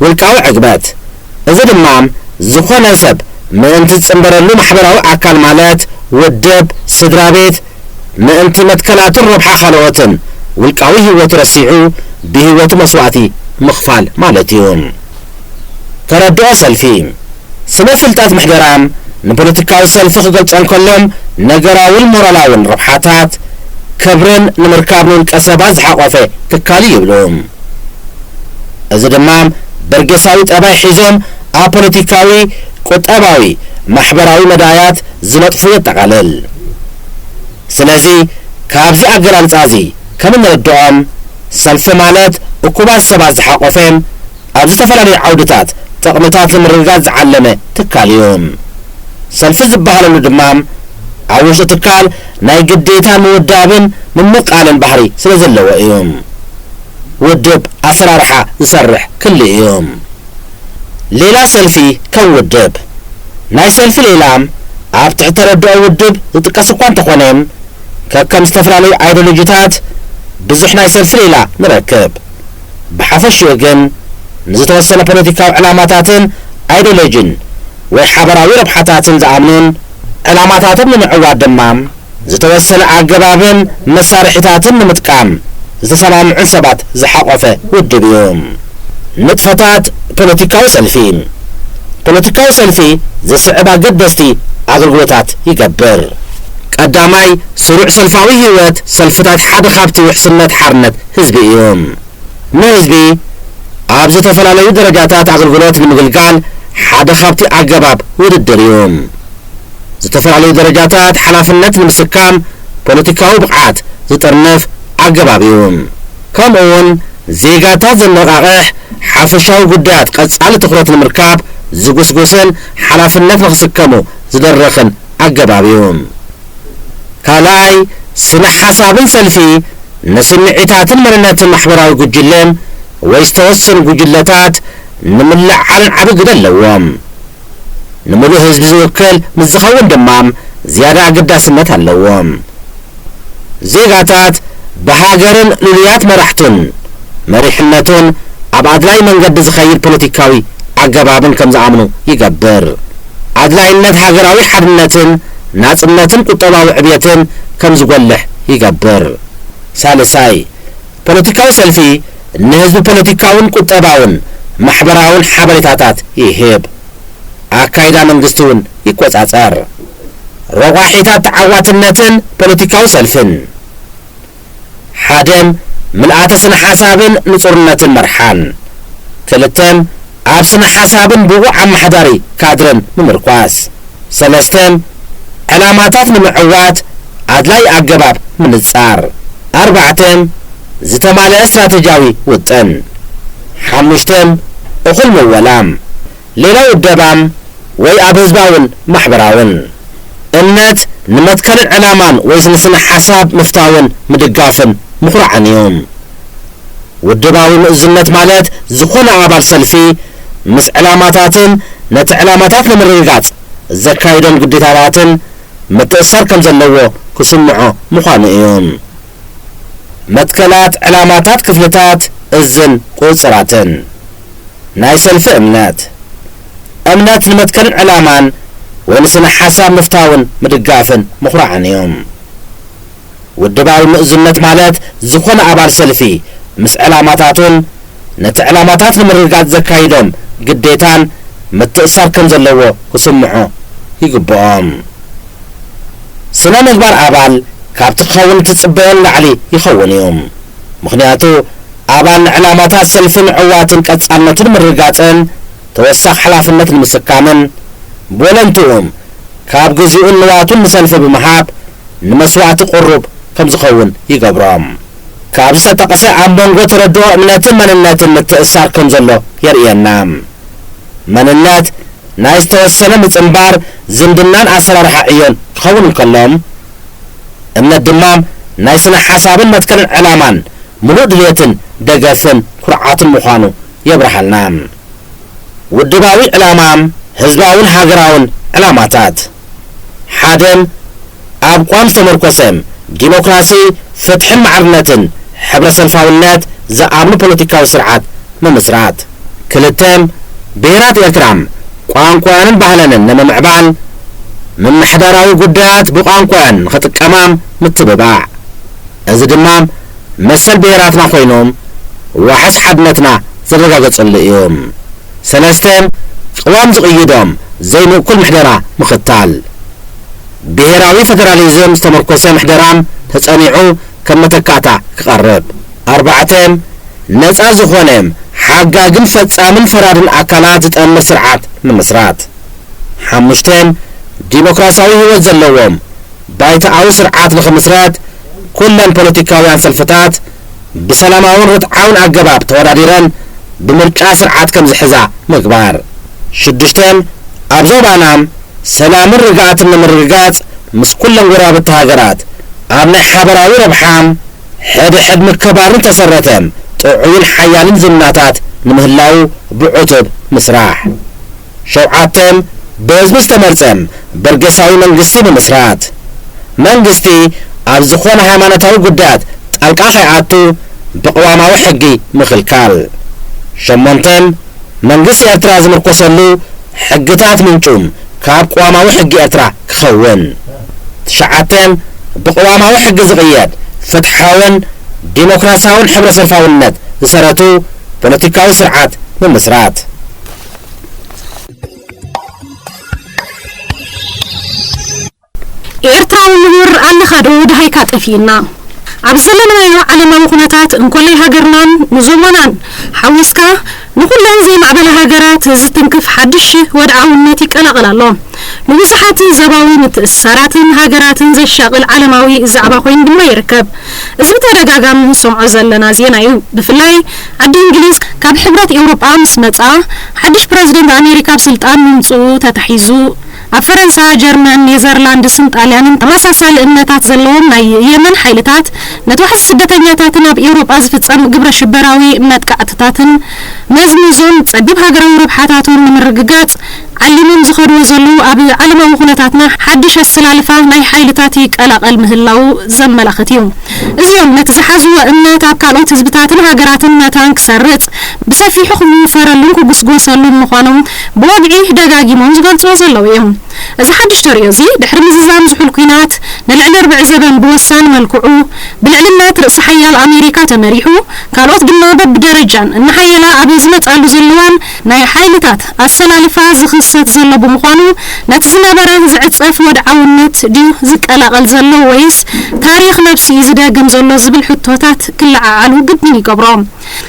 ውልቃዊ ዕግበት፣ እዚ ድማ ዝኾነ ሰብ ምእንቲ ዝጽንበረሉ ማሕበራዊ ኣካል ማለት ውድብ፣ ስድራ ቤት፣ ምእንቲ መትከላትን ረብሓ ካልኦትን ውልቃዊ ህይወቱ ረሲዑ ብህይወቱ መስዋእቲ ምኽፋል ማለት እዩ። ተረድኦ ሰልፊ። ስነ ፍልጠት ምሕደራ ንፖለቲካዊ ሰልፊ ክገልጾ እንከሎ፣ ነገራውን ሞራላውን ረብሓታት ክብርን ንምርካብ ንውልቀ ሰባት ዝሓቖፈ ትካል እዩ ይብሉ። እዚ ድማ በርጌሳዊ ጠባይ ሒዞም ኣብ ፖለቲካዊ፣ ቁጠባዊ፣ ማሕበራዊ መዳያት ዝነጥፉ የጠቓልል። ስለዚ ካብዚ ኣገላልጻ እዚ ከም እንርድኦም፣ ሰልፊ ማለት እኩባት ሰባት ዝሓቖፈ፣ ኣብ ዝተፈላለዩ ዓውድታት ጥቕምታት ንምርግጋጽ ዝዓለመ ትካል እዩ። ሰልፊ ዝበሃለሉ ድማ ኣብ ውሽጢ ትካል ናይ ግዴታ ምውዳብን ምምቓልን ባህሪ ስለ ዘለዎ እዩ። ውድብ ኣሰራርሓ ዝሰርሕ ክሊ እዩ። ሌላ ሰልፊ ከም ውድብ። ናይ ሰልፊ ሌላ ኣብ ትሕቲ ተረድኦ ውድብ ዝጥቀስ እኳ እንተኾነ፣ ከከም ዝተፈላለዩ ኣይዲዮሎጂታት ብዙሕ ናይ ሰልፊ ሌላ ንረክብ። ብሓፈሽኡ ግን ንዝተወሰነ ፖለቲካዊ ዕላማታትን ኣይዲዮሎጂን ወይ ሓበራዊ ረብሓታትን ዝኣምኑን ዕላማታቶም ንምዕዋት ድማ ዝተወሰነ ኣገባብን መሳርሒታትን ንምጥቃም ዝተሰማምዑን ሰባት ዝሓቖፈ ውድብ እዩ። ንጥፈታት ፖለቲካዊ ሰልፊ። ፖለቲካዊ ሰልፊ ዝስዕብ ኣገደስቲ ኣገልግሎታት ይገብር። ቀዳማይ፣ ስሩዕ ሰልፋዊ ህይወት ሰልፍታት ሓደ ካብቲ ውሕስነት ሓርነት ህዝቢ እዩ። ንህዝቢ ኣብ ዝተፈላለዩ ደረጃታት ኣገልግሎት ንምግልጋል ሓደ ካብቲ ኣገባብ ውድድር እዩ። ዝተፈላለዩ ደረጃታት ሓላፍነት ንምስካም ፖለቲካዊ ብቕዓት ዝጥርንፍ ኣገባብ እዩ። ከምኡውን ዜጋታት ዘነቓቕሕ፣ ሓፈሻዊ ጉዳያት ቀጻሊ ትኹረት ንምርካብ ዝጉስጉስን ሓላፍነት ንኽስከሙ ዝደርኽን ኣገባብ እዩ። ካልኣይ፣ ስነ ሓሳብን ሰልፊ ንስምዒታትን መንነትን ማሕበራዊ ጉጅለ ወይ ዝተወሰኑ ጉጅለታት ንምልዕዓልን ዓቢ ግደ ኣለዎም። ንምሉእ ህዝቢ ዝውክል ምስ ዝኸውን ድማ ዝያዳ ኣገዳስነት ኣለዎ። ዜጋታት ብሃገርን ልሉያት መራሕቱን መሪሕነቱን ኣብ ኣድላይ መንገዲ ዝኸይድ ፖለቲካዊ ኣገባብን ከም ዝኣምኑ ይገብር። ኣድላይነት ሃገራዊ ሓድነትን ናጽነትን ቁጠባዊ ዕብየትን ከም ዝጎልሕ ይገብር። ሳልሳይ፣ ፖለቲካዊ ሰልፊ ንህዝቢ ፖለቲካውን ቁጠባውን ማሕበራውን ሓበሬታታት ይህብ። ኣካይዳ መንግስቲ እውን ይቆጻጸር። ረቋሒታት ተዓዋትነትን ፖለቲካዊ ሰልፍን። ሓደ፣ ምልኣተ ስነ ሓሳብን ንጹርነትን መርሓን። ክልተ፣ ኣብ ስነ ሓሳብን ብቑዕ ኣመሓዳሪ ካድረን ምምርኳስ። ሰለስተ፣ ዕላማታት ንምዕዋት ኣድላይ ኣገባብ ምንጻር። ኣርባዕተ፣ ዝተማልአ ስትራተጂያዊ ውጥን። ሓሙሽተ፣ እኹል ምወላ። ሌላ ውደባ ወይ ኣብ ህዝባውን ማሕበራውን እምነት ንመትከልን ዕላማን ወይ ንስነ ሓሳብ ምፍታውን ምድጋፍን ምኹራዕን እዩ። ውድባዊ ምእዙነት ማለት ዝኾነ ኣባል ሰልፊ ምስ ዕላማታትን ነቲ ዕላማታት ንምርግጋጽ ዘካይዶም ግዴታታትን ምትእስሳር ከም ዘለዎ ክስምዖ ምዃኑ እዩ። መትከላት ዕላማታት ክፍልታት እዝን ቁጽራትን። ናይ ሰልፊ እምነት። እምነት ንመትከልን ዕላማን ወይ ንስነ ሓሳብ ምፍታውን ምድጋፍን ምኹራዕን እዩ። ውድባዊ ምእዙነት ማለት ዝኾነ ኣባል ሰልፊ ምስ ዕላማታቱን ነቲ ዕላማታት ንምርግጋጽ ዘካይዶም ግዴታን ምትእስሳር ከም ዘለዎ ክስምዖ ይግብኦም። ስነ ምግባር ኣባል ካብቲ ክኸውን እትጽበዮ ንላዕሊ ይኸውን እዩ። ምኽንያቱ ኣባል ንዕላማታት ሰልፊ ምዕዋትን ቀጻልነቱን ምርግጋጽን ተወሳኺ ሓላፍነት ንምስካምን ብወለንትኡ ካብ ግዜኡን ንዋቱን ንሰልፊ ብምሃብ ንመስዋእቲ ቅሩብ ከም ዝኸውን ይገብሮም። ካብ ዝተጠቕሰ ኣብ መንጎ ተረድኦ እምነትን መንነትን ምትእስሳር ከም ዘሎ የርእየና። መንነት ናይ ዝተወሰነ ምጽንባር ዝምድናን ኣሰራርሓ ዕዮን ክኸውን እንከሎ፣ እምነት ድማ ናይ ስነ ሓሳብን መትከልን ዕላማን ምሉእ ድልየትን ደገፍን ኩርዓትን ምዃኑ የብርሃልና። ውድባዊ ዕላማ ህዝባውን ሃገራውን ዕላማታት። ሓደ፣ ኣብ ቋም ዝተመርኮሰ ዲሞክራሲ፣ ፍትሕን ማዕርነትን ሕብረ ሰልፋውነት ዝኣምኑ ፖለቲካዊ ስርዓት ምምስራት። ክልተ፣ ብሄራት ኤርትራ ቋንቋንን ባህለንን ንምምዕባል ምምሕዳራዊ ጉዳያት ብቋንቋን ንኽጥቀማ ምትብባዕ። እዚ ድማ መሰል ብሄራትና ኮይኖም ዋሕስ ሓድነትና ዘረጋገጸሉ እዩ። ሰለስተ፣ ቅዋም ዝቕይዶም ዘይምእኩል ምሕደራ ምኽታል። ብሄራዊ ፈደራሊዝም ዝተመርኮሰ ምሕደራም ተጸኒዑ ከም መተካእታ ክቐርብ። ኣርባዕተ፣ ነጻ ዝኾነ ሓጋግን ፈጻምን ፈራድን ኣካላት ዝጠምር ስርዓት ምምስራት። ሓሙሽተ፣ ዲሞክራሲያዊ ህይወት ዘለዎም ባይቶኣዊ ስርዓት ንኽምስረት ኩለን ፖለቲካውያን ሰልፍታት ብሰላማውን ርትዓውን ኣገባብ ተወዳዲረን ብምርጫ ስርዓት ከም ዝሕዛ ምግባር። ሽዱሽተ፣ ኣብ ዞባና ሰላምን ርግኣትን ንምርግጋጽ ምስ ኩለን ጎረባብቲ ሃገራት ኣብ ናይ ሓበራዊ ረብሓ ሕድሕድ ምክብባርን ተሰረተ ጥዑይን ሓያልን ዝምድናታት ንምህላው ብዕቱብ ምስራሕ። ሸውዓተ፣ ብህዝቢ ዝተመርጸ በርገሳዊ መንግስቲ ምምስራት። መንግስቲ ኣብ ዝኾነ ሃይማኖታዊ ጉዳያት ጣልቃ ከይኣቱ ብቅዋማዊ ሕጊ ምኽልካል። ሸሞንተ፣ መንግስቲ ኤርትራ ዝምርኮሰሉ ሕግታት ምንጩ ካብ ቅዋማዊ ሕጊ ኤርትራ ክኸውን። ትሽዓተ፣ ብቅዋማዊ ሕጊ ዝቕየድ ፍትሓውን ዲሞክራሲያውን ሕብረ ሰልፋውነት ዝሰረቱ ፖለቲካዊ ስርዓት ምምስራት። ኤርትራዊ ምሁር ኣለኻ ዶ ደሃይካ ጠፊእና? ኣብ ዘለናዮ ዓለማዊ ኩነታት እንኮላይ ሃገርናን ንዞባናን ሓዊስካ ንኹለን ዘይማዕበላ ሃገራት ዝትንክፍ ሓድሽ ወድዓውነት ይቀላቐል ኣሎ። ንብዙሓት ዞባዊ ምትእስሳራትን ሃገራትን ዘሻቕል ዓለማዊ ዛዕባ ኮይኑ ድማ ይርከብ። እዚ ብተደጋጋሚ ንሰምዖ ዘለና ዜና እዩ። ብፍላይ ዓዲ እንግሊዝ ካብ ሕብረት ኤውሮጳ ምስ መጻ ሓድሽ ፕረዚደንት ኣሜሪካ ኣብ ስልጣን ምምጽኡ ተታሒዙ ኣብ ፈረንሳ፣ ጀርመን፣ ኔዘርላንድስን ጣልያንን ተመሳሳሊ እምነታት ዘለዎም ናይ የመን ሓይልታት ነቲ ዋሕዚ ስደተኛታትን ኣብ ኤውሮጳ ዝፍጸም ግብረ ሽበራዊ መጥቃዕትታትን መዝሚዞም ጸቢብ ሃገራዊ ረብሓታቶም ንምርግጋጽ ዓሊሞም ዝኸድዎ ዘለዉ ኣብ ዓለማዊ ኩነታትና ሓድሽ ኣሰላልፋ ናይ ሓይልታት ይቀላቐል ምህላዉ ዘመላኽት እዩ። እዚኦም ነቲ ዝሓዝዎ እምነት ኣብ ካልኦት ህዝብታትን ሃገራትን መታን ክሰርጽ ብሰፊሑ ክውፈረሉን ክጉስጎሰሉን ምዃኖም ብወግዒ ደጋጊሞም ዝገልጽዎ ዘለዉ እዮም። እዚ ሓድሽ ተርእዮ እዚ ድሕሪ ምዝዛም ዝሑል ኲናት ንልዕሊ ርብዒ ዘበን ብወሳኒ መልክዑ ብልዕልነት ርእሰ ሓያል ኣሜሪካ ተመሪሑ ካልኦት ድማ በብደረጃን እናሓየላ ኣብ ዝመጻሉ ዘለዋን ናይ ሓይልታት ኣሰላልፋ ዝኽሰት ዘሎ ብምዃኑ ነቲ ዝነበረ ዝዕጸፍ ወድዓውነት ድዩ ዝቀላቐል ዘሎ ወይስ ታሪኽ ነብሱ እዩ ዝደግም ዘሎ ዝብል ሕቶታት ክለዓዓሉ ግድን ይገብሮ።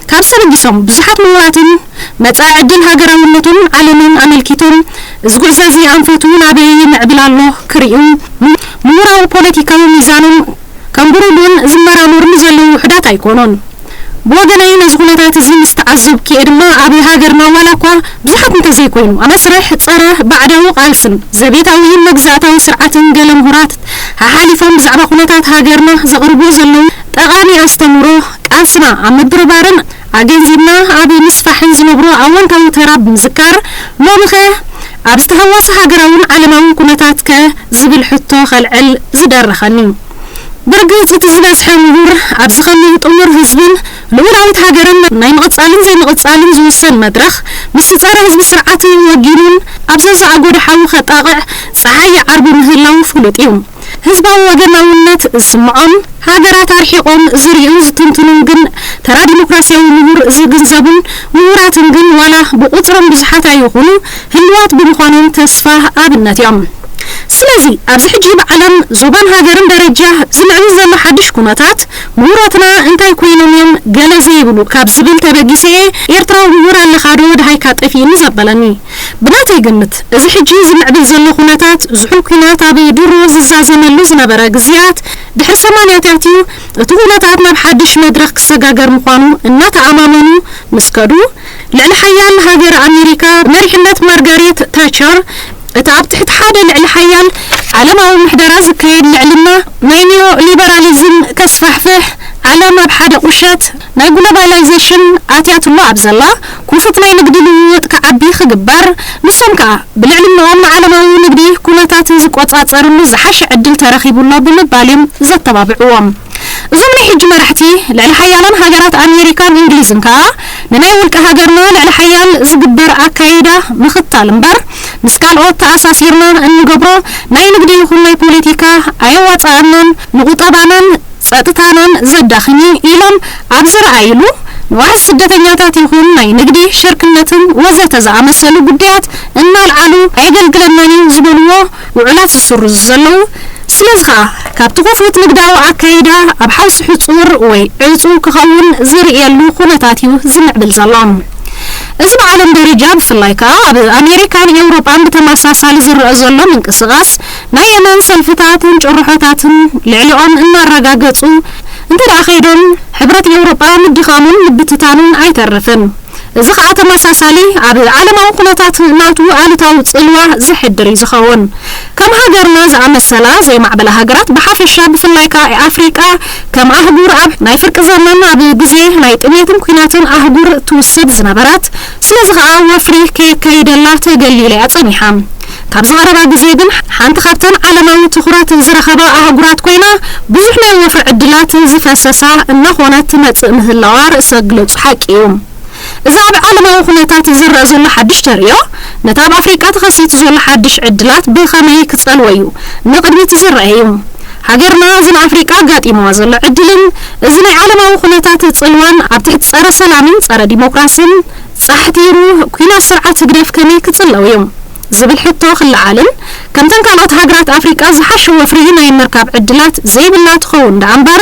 ካብዚ ተበጊሶም ብዙሓት ምሁራትን መጻኢ ዕድል ሃገራውነቱን ዓለምን ኣመልኪቶም እዚ ጉዕዞ እዚ ኣንፈቱ ናበይ ይምዕብል ኣሎ ክርእዩ ምሁራዊ ፖለቲካዊ ሚዛኖም ከንብሩሉን ዝመራመሩሉ ዘለዉ ውሑዳት ኣይኮኑን። ብወገነይ ነዚ ኩነታት እዚ ምስ ተዓዘብኩ እየ ድማ ኣብ ሃገርና ዋላ እኳ ብዙሓት እንተዘይኮይኑ ኣብ መስርሕ ጸረ ባዕዳዊ ቃልስን ዘቤታዊ መግዛእታዊ ስርዓትን ገለ ምሁራት ሓሓሊፎም ብዛዕባ ኩነታት ሃገርና ዘቕርብዎ ዘለዉ ጠቓሚ ኣስተምህሮ ቃልስና ኣብ ምብርባርን ኣገንዚብና ኣብ ምስፋሕን ዝነብሮ ኣወንታዊ ተራ ብምዝካር ሎሚኸ ኣብ ዝተሃዋሰ ሃገራውን ዓለማውን ኩነታትከ ዝብል ሕቶ ከልዕል ዝደረኸኒ። ብርግጽ እቲ ዝበዝሐ ምሁር ኣብዚ ኸሊ ጥሙር ህዝብን ልኡላዊት ሃገርን ናይ ምቕጻልን ዘይምቕጻልን ዝውሰን መድረኽ ምስቲ ጸረ ህዝቢ ስርዓት ወጊኑን ኣብ ዘዝኣጎዶ ሓዊ ከጣቕዕ ጸሓይ ይዓርቡ ምህላዉ ፍሉጥ እዩ። ህዝባዊ ወገናውነት ዝስምዖም ሃገራት ኣርሒቖም ዝርእዩን ዝትንትኑን ግን ተራ ዲሞክራሲያዊ ምሁር ዝግንዘቡን ምሁራትን ግን ዋላ ብቑጽሮም ብዙሓት ኣይኹኑ ህልዋት ብምዃኖም ተስፋ ኣብነት እዮም። ስለዚ ኣብዚ ሕጂ ብዓለም ዞባን ሃገርን ደረጃ ዝምዕብል ዘሎ ሓድሽ ኩነታት ምሁራትና እንታይ ኮይኖም እዮም ገለ ዘይብሉ ካብ ዝብል ተበጊሰ እየ ኤርትራዊ ምሁር ኣለኻ ዶ ደሃይካ ጠፊእኒ ዘበለኒ። ብናተይ ግምት እዚ ሕጂ ዝምዕብል ዘሎ ኩነታት ዝሑል ኲናት ኣብ ድሮ ዝዛዘመሉ ዝነበረ ግዜያት ድሕሪ ሰማንያታት እዩ። እቲ ኩነታት ናብ ሓድሽ መድረኽ ክሰጋገር ምዃኑ እናተኣማመኑ ምስ ከዱ ልዕሊ ሓያል ሃገር ኣሜሪካ ብመሪሕነት ማርጋሬት ታቸር እቲ ኣብ ትሕቲ ሓደ ልዕሊ ሓያል ዓለማዊ ምሕደራ ዝካየድ ልዕልና ናይ ኒዮ ሊበራሊዝም ከስፋሕፍሕ ዓለም ኣብ ሓደ ቁሸት ናይ ግሎባላይዜሽን ኣትያትሉ ኣብ ዘላ ክፉት ናይ ንግዲ ልውውጥ ክዓቢ ክግበር ንሶም ከኣ ብልዕልንኦም ንዓለማዊ ንግዲ ኩነታት ዝቆጻጸርሉ ዝሓሸ ዕድል ተረኺቡ ኣሎ ብምባል እዮም ዘተባብዕዎም። እዞም ናይ ሕጂ መራሕቲ ልዕሊ ሓያላን ሃገራት ኣሜሪካን እንግሊዝን ከኣ ንናይ ውልቂ ሃገርና ልዕሊ ሓያል ዝግበር ኣካይዳ ምኽታል እምበር ምስ ካልኦት ተኣሳሲርና እንገብሮ ናይ ንግዲ ይኹን ናይ ፖለቲካ ኣየዋጽኣናን ንቁጠባናን ጸጥታናን ዘዳኽም እዩ ኢሎም ኣብ ዝረኣይሉ፣ ንዋሕዚ ስደተኛታት ይኹን ናይ ንግዲ ሽርክነትን ወዘተ ዝኣመሰሉ ጉዳያት እናልዓሉ ኣየገልግለናን እዩ ዝበልዎ ውዑላት ዝስርዙ ዘለዉ። ስለዚ ኸኣ ካብቲ ክፉት ንግዳዊ ኣካይዳ ኣብ ሓውሲ ሕጹር ወይ ዕጹው ክኸውን ዝርእየሉ ኩነታት እዩ ዝምዕብል ዘሎ። እዚ ብዓለም ደረጃ ብፍላይ ከኣ ኣብ ኣሜሪካን ኤውሮጳን ብተመሳሳሊ ዝረኣ ዘሎ ምንቅስቓስ ናይ የማን ሰልፍታትን ጭርሖታትን ልዕሊኦም እናረጋገጹ እንተ ደኣ ከይዶም፣ ሕብረት ኤውሮጳ ምድኻሙን ምብትታኑን ኣይተርፍን። እዚ ኸኣ ተመሳሳሊ ኣብ ዓለማዊ ኩነታት ናቱ ኣሉታዊ ጽልዋ ዘሕድር እዩ ዝኸውን። ከም ሃገርና ዝኣመሰላ ዘይማዕበላ ሃገራት ብሓፈሻ ብፍላይ ከኣ ኣፍሪቃ ከም ኣህጉር ኣብ ናይ ፍርቂ ዘመን ኣብ ግዜ ናይ ጥሜትን ኲናትን ኣህጉር ትውሰድ ዝነበረት፣ ስለዚ ኸኣ ወፍሪ ከየካይደላ ተገሊላ እያ ጸኒሓ። ካብዚ ቀረባ ግዜ ግን ሓንቲ ካብተን ዓለማዊ ትኹረት ዝረኸባ ኣህጉራት ኮይና ብዙሕ ናይ ወፍሪ ዕድላት ዝፈሰሳ እናኾነት ትመጽእ ምህላዋ ርእሰ ግለጹ ሓቂ እዩ። እዚ ኣብ ዓለማዊ ኩነታት ዝረኣ ዘሎ ሓድሽ ተርእዮ፣ ነቲ ኣብ ኣፍሪቃ ተኸሲቱ ዘሎ ሓድሽ ዕድላት ብኸመይ ክጸልዎ እዩ ንቕድሚት ዝረአ እዩ። ሃገርና እዚ ንኣፍሪቃ ኣጋጢምዋ ዘሎ ዕድልን እዚ ናይ ዓለማዊ ኩነታት ጽልዋን ኣብ ትሕቲ ጸረ ሰላምን ጸረ ዲሞክራስን ጻሕቲሩ ኲናት ስርዓት ህግደፍ ከመይ ክጽለው እዩ ዝብል ሕቶ ክለዓልን፣ ከምተን ካልኦት ሃገራት ኣፍሪቃ ዝሓሸ ወፍሪ ናይ ምርካብ ዕድላት ዘይብላ ትኸውን ደኣ እምበር፣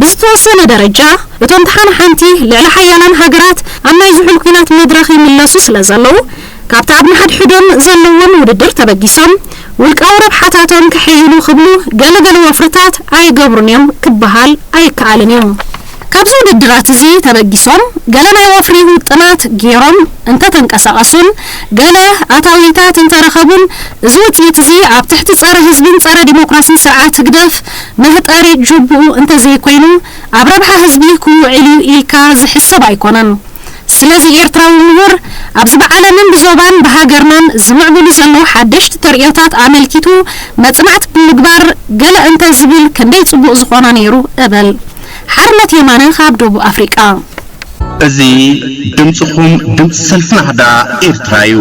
ብዝተወሰነ ደረጃ እቶም ተሓናሓንቲ ልዕለ ሓያላን ሃገራት ኣብ ናይ ዝሑል ኲናት መድረኽ ይምለሱ ስለ ዘለዉ፣ ካብቲ ኣብ ንሓድሕዶም ዘለዎም ውድድር ተበጊሶም ውልቃዊ ረብሓታቶም ከሐይሉ ክብሉ ገለ ገለ ወፍርታት ኣይገብሩን እዮም ክበሃል ኣይከኣልን እዩ። ካብዚ ውድድራት እዚ ተበጊሶም ገለ ናይ ወፍሪ ውጥናት ገይሮም እንተተንቀሳቐሱን ገለ ኣታዊታት እንተረኸቡን፣ እዚ ውፅኢት እዚ ኣብ ትሕቲ ጸረ ህዝብን ጸረ ዲሞክራስን ስርዓት ህግደፍ መህጠሪ ጅቡኡ እንተዘይኮይኑ ኣብ ረብሓ ህዝቢ ክውዕል እዩ ኢልካ ዝሕሰብ ኣይኮነን። ስለዚ ኤርትራዊ ምሁር ኣብዚ ብዓለምን ብዞባን ብሃገርናን ዝምዕብሉ ዘለዉ ሓደሽቲ ተርእዮታት ኣመልኪቱ መጽናዕቲ ብምግባር ገለ እንተ ዝብል ክንደይ ጽቡቕ ዝኾነ ነይሩ እብል። ሓርነት የማነ ካብ ደቡብ ኣፍሪቃ። እዚ ድምጽኹም ድምጺ ሰልፊ ናህዳ ኤርትራ እዩ።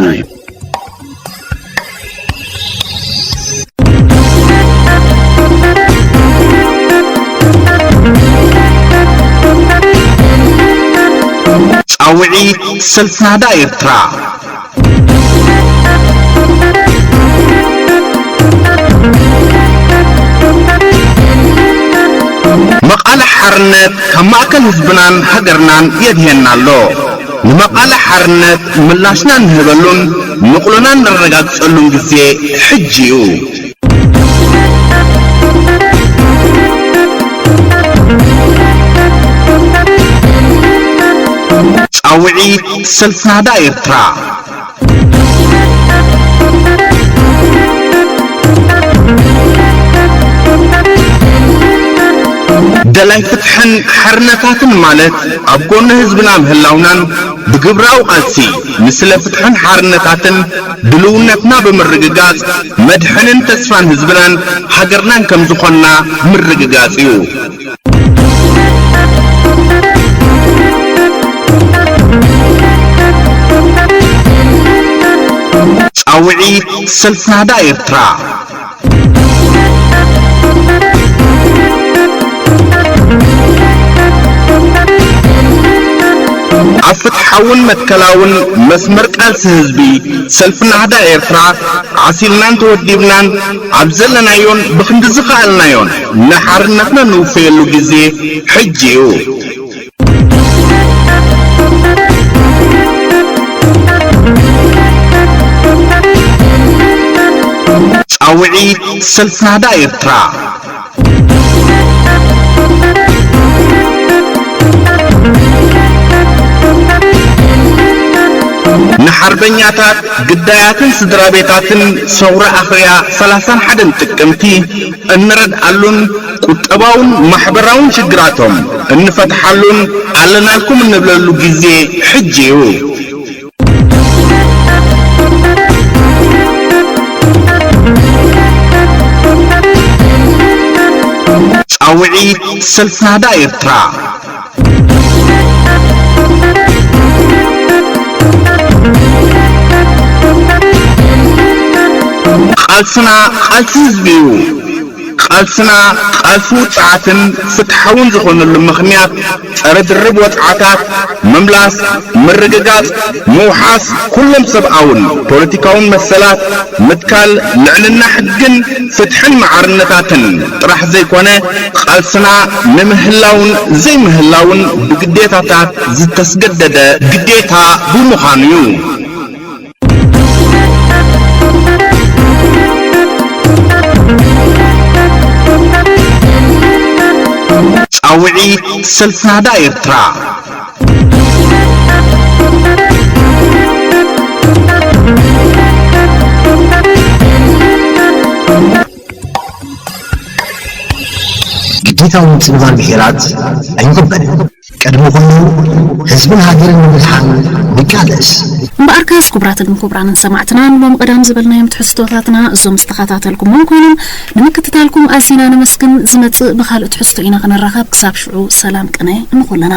ጻውዒት ሰልፊ ናህዳ ኤርትራ። መቓልሕ ሓርነት ካብ ማእከል ህዝብናን ሃገርናን የድህየና ኣሎ። ንመቓልሕ ሓርነት ምላሽና እንህበሉን ንቕሎና እነረጋግጸሉን ግዜ ሕጂ እዩ። ጻውዒት ሰልፊ ናህዳ ኤርትራ። ደላይ ፍትሕን ሓርነታትን ማለት ኣብ ጎኒ ህዝብና ምህላውናን ብግብራዊ ቃልሲ ንስለ ፍትሕን ሓርነታትን ድልውነትና ብምርግጋጽ መድሕንን ተስፋን ህዝብናን ሃገርናን ከም ዝኾንና ምርግጋጽ እዩ። ጻውዒት ሰልፊ ናህዳ ኤርትራ። ኣብ ፍትሓውን መትከላውን መስመር ቃልሲ ህዝቢ ሰልፊ ናህዳ ኤርትራ ዓሲልናን ተወዲብናን ኣብ ዘለናዮን ብኽንዲ ዝኸኣልናዮን ንሓርነትና ንውፈየሉ ግዜ ሕጂ እዩ። ጻውዒት ሰልፊ ናህዳ ኤርትራ። ንሓርበኛታት፣ ግዳያትን ስድራ ቤታትን ሰውራ ኣኽርያ ሰላሳን ሓደን ጥቅምቲ እንረድኣሉን ቁጠባውን ማሕበራውን ሽግራቶም እንፈትሓሉን ኣለናልኩም እንብለሉ ግዜ ሕጂ እዩ። ጻውዒት ሰልፊ ናህዳ ኤርትራ። ቃልስና ቃልሲ ህዝቢ እዩ። ቃልስና ቃልሲ ውጽዓትን ፍትሓውን ዝኾነሉ ምኽንያት ጸረ ድርብ ወጽዓታት፣ ምምላስ፣ ምርግጋጽ፣ ምውሓስ ኩሎም ሰብኣውን ፖለቲካውን መሰላት፣ ምትካል ልዕልና ሕግን ፍትሕን ማዕርነታትን ጥራሕ ዘይኮነ፣ ቃልስና ንምህላውን ዘይምህላውን ብግዴታታት ዝተስገደደ ግዴታ ብምዃኑ እዩ። ጻውዒት ሰልፊ ናህዳ ኤርትራ። ግዴታዊ ምጽንባር ብሄራት ኣይቕበልን። ቅድሚ ኩሉ ህዝብን ሃገርን ንምድሓን ንቃለስ። እምበኣርከስ ክቡራትን ክቡራንን ሰማዕትና፣ ንሎም ቀዳም ዝበልናዮም ትሕዝቶታትና እዞም ዝተኸታተልኩሞም ኮይኖም፣ ንምክትታልኩም ኣዚና ነመስግን። ዝመጽእ ብኻልእ ትሕዝቶ ኢና ክንራኸብ። ክሳብ ሽዑ ሰላም ቅነ ንኹልና።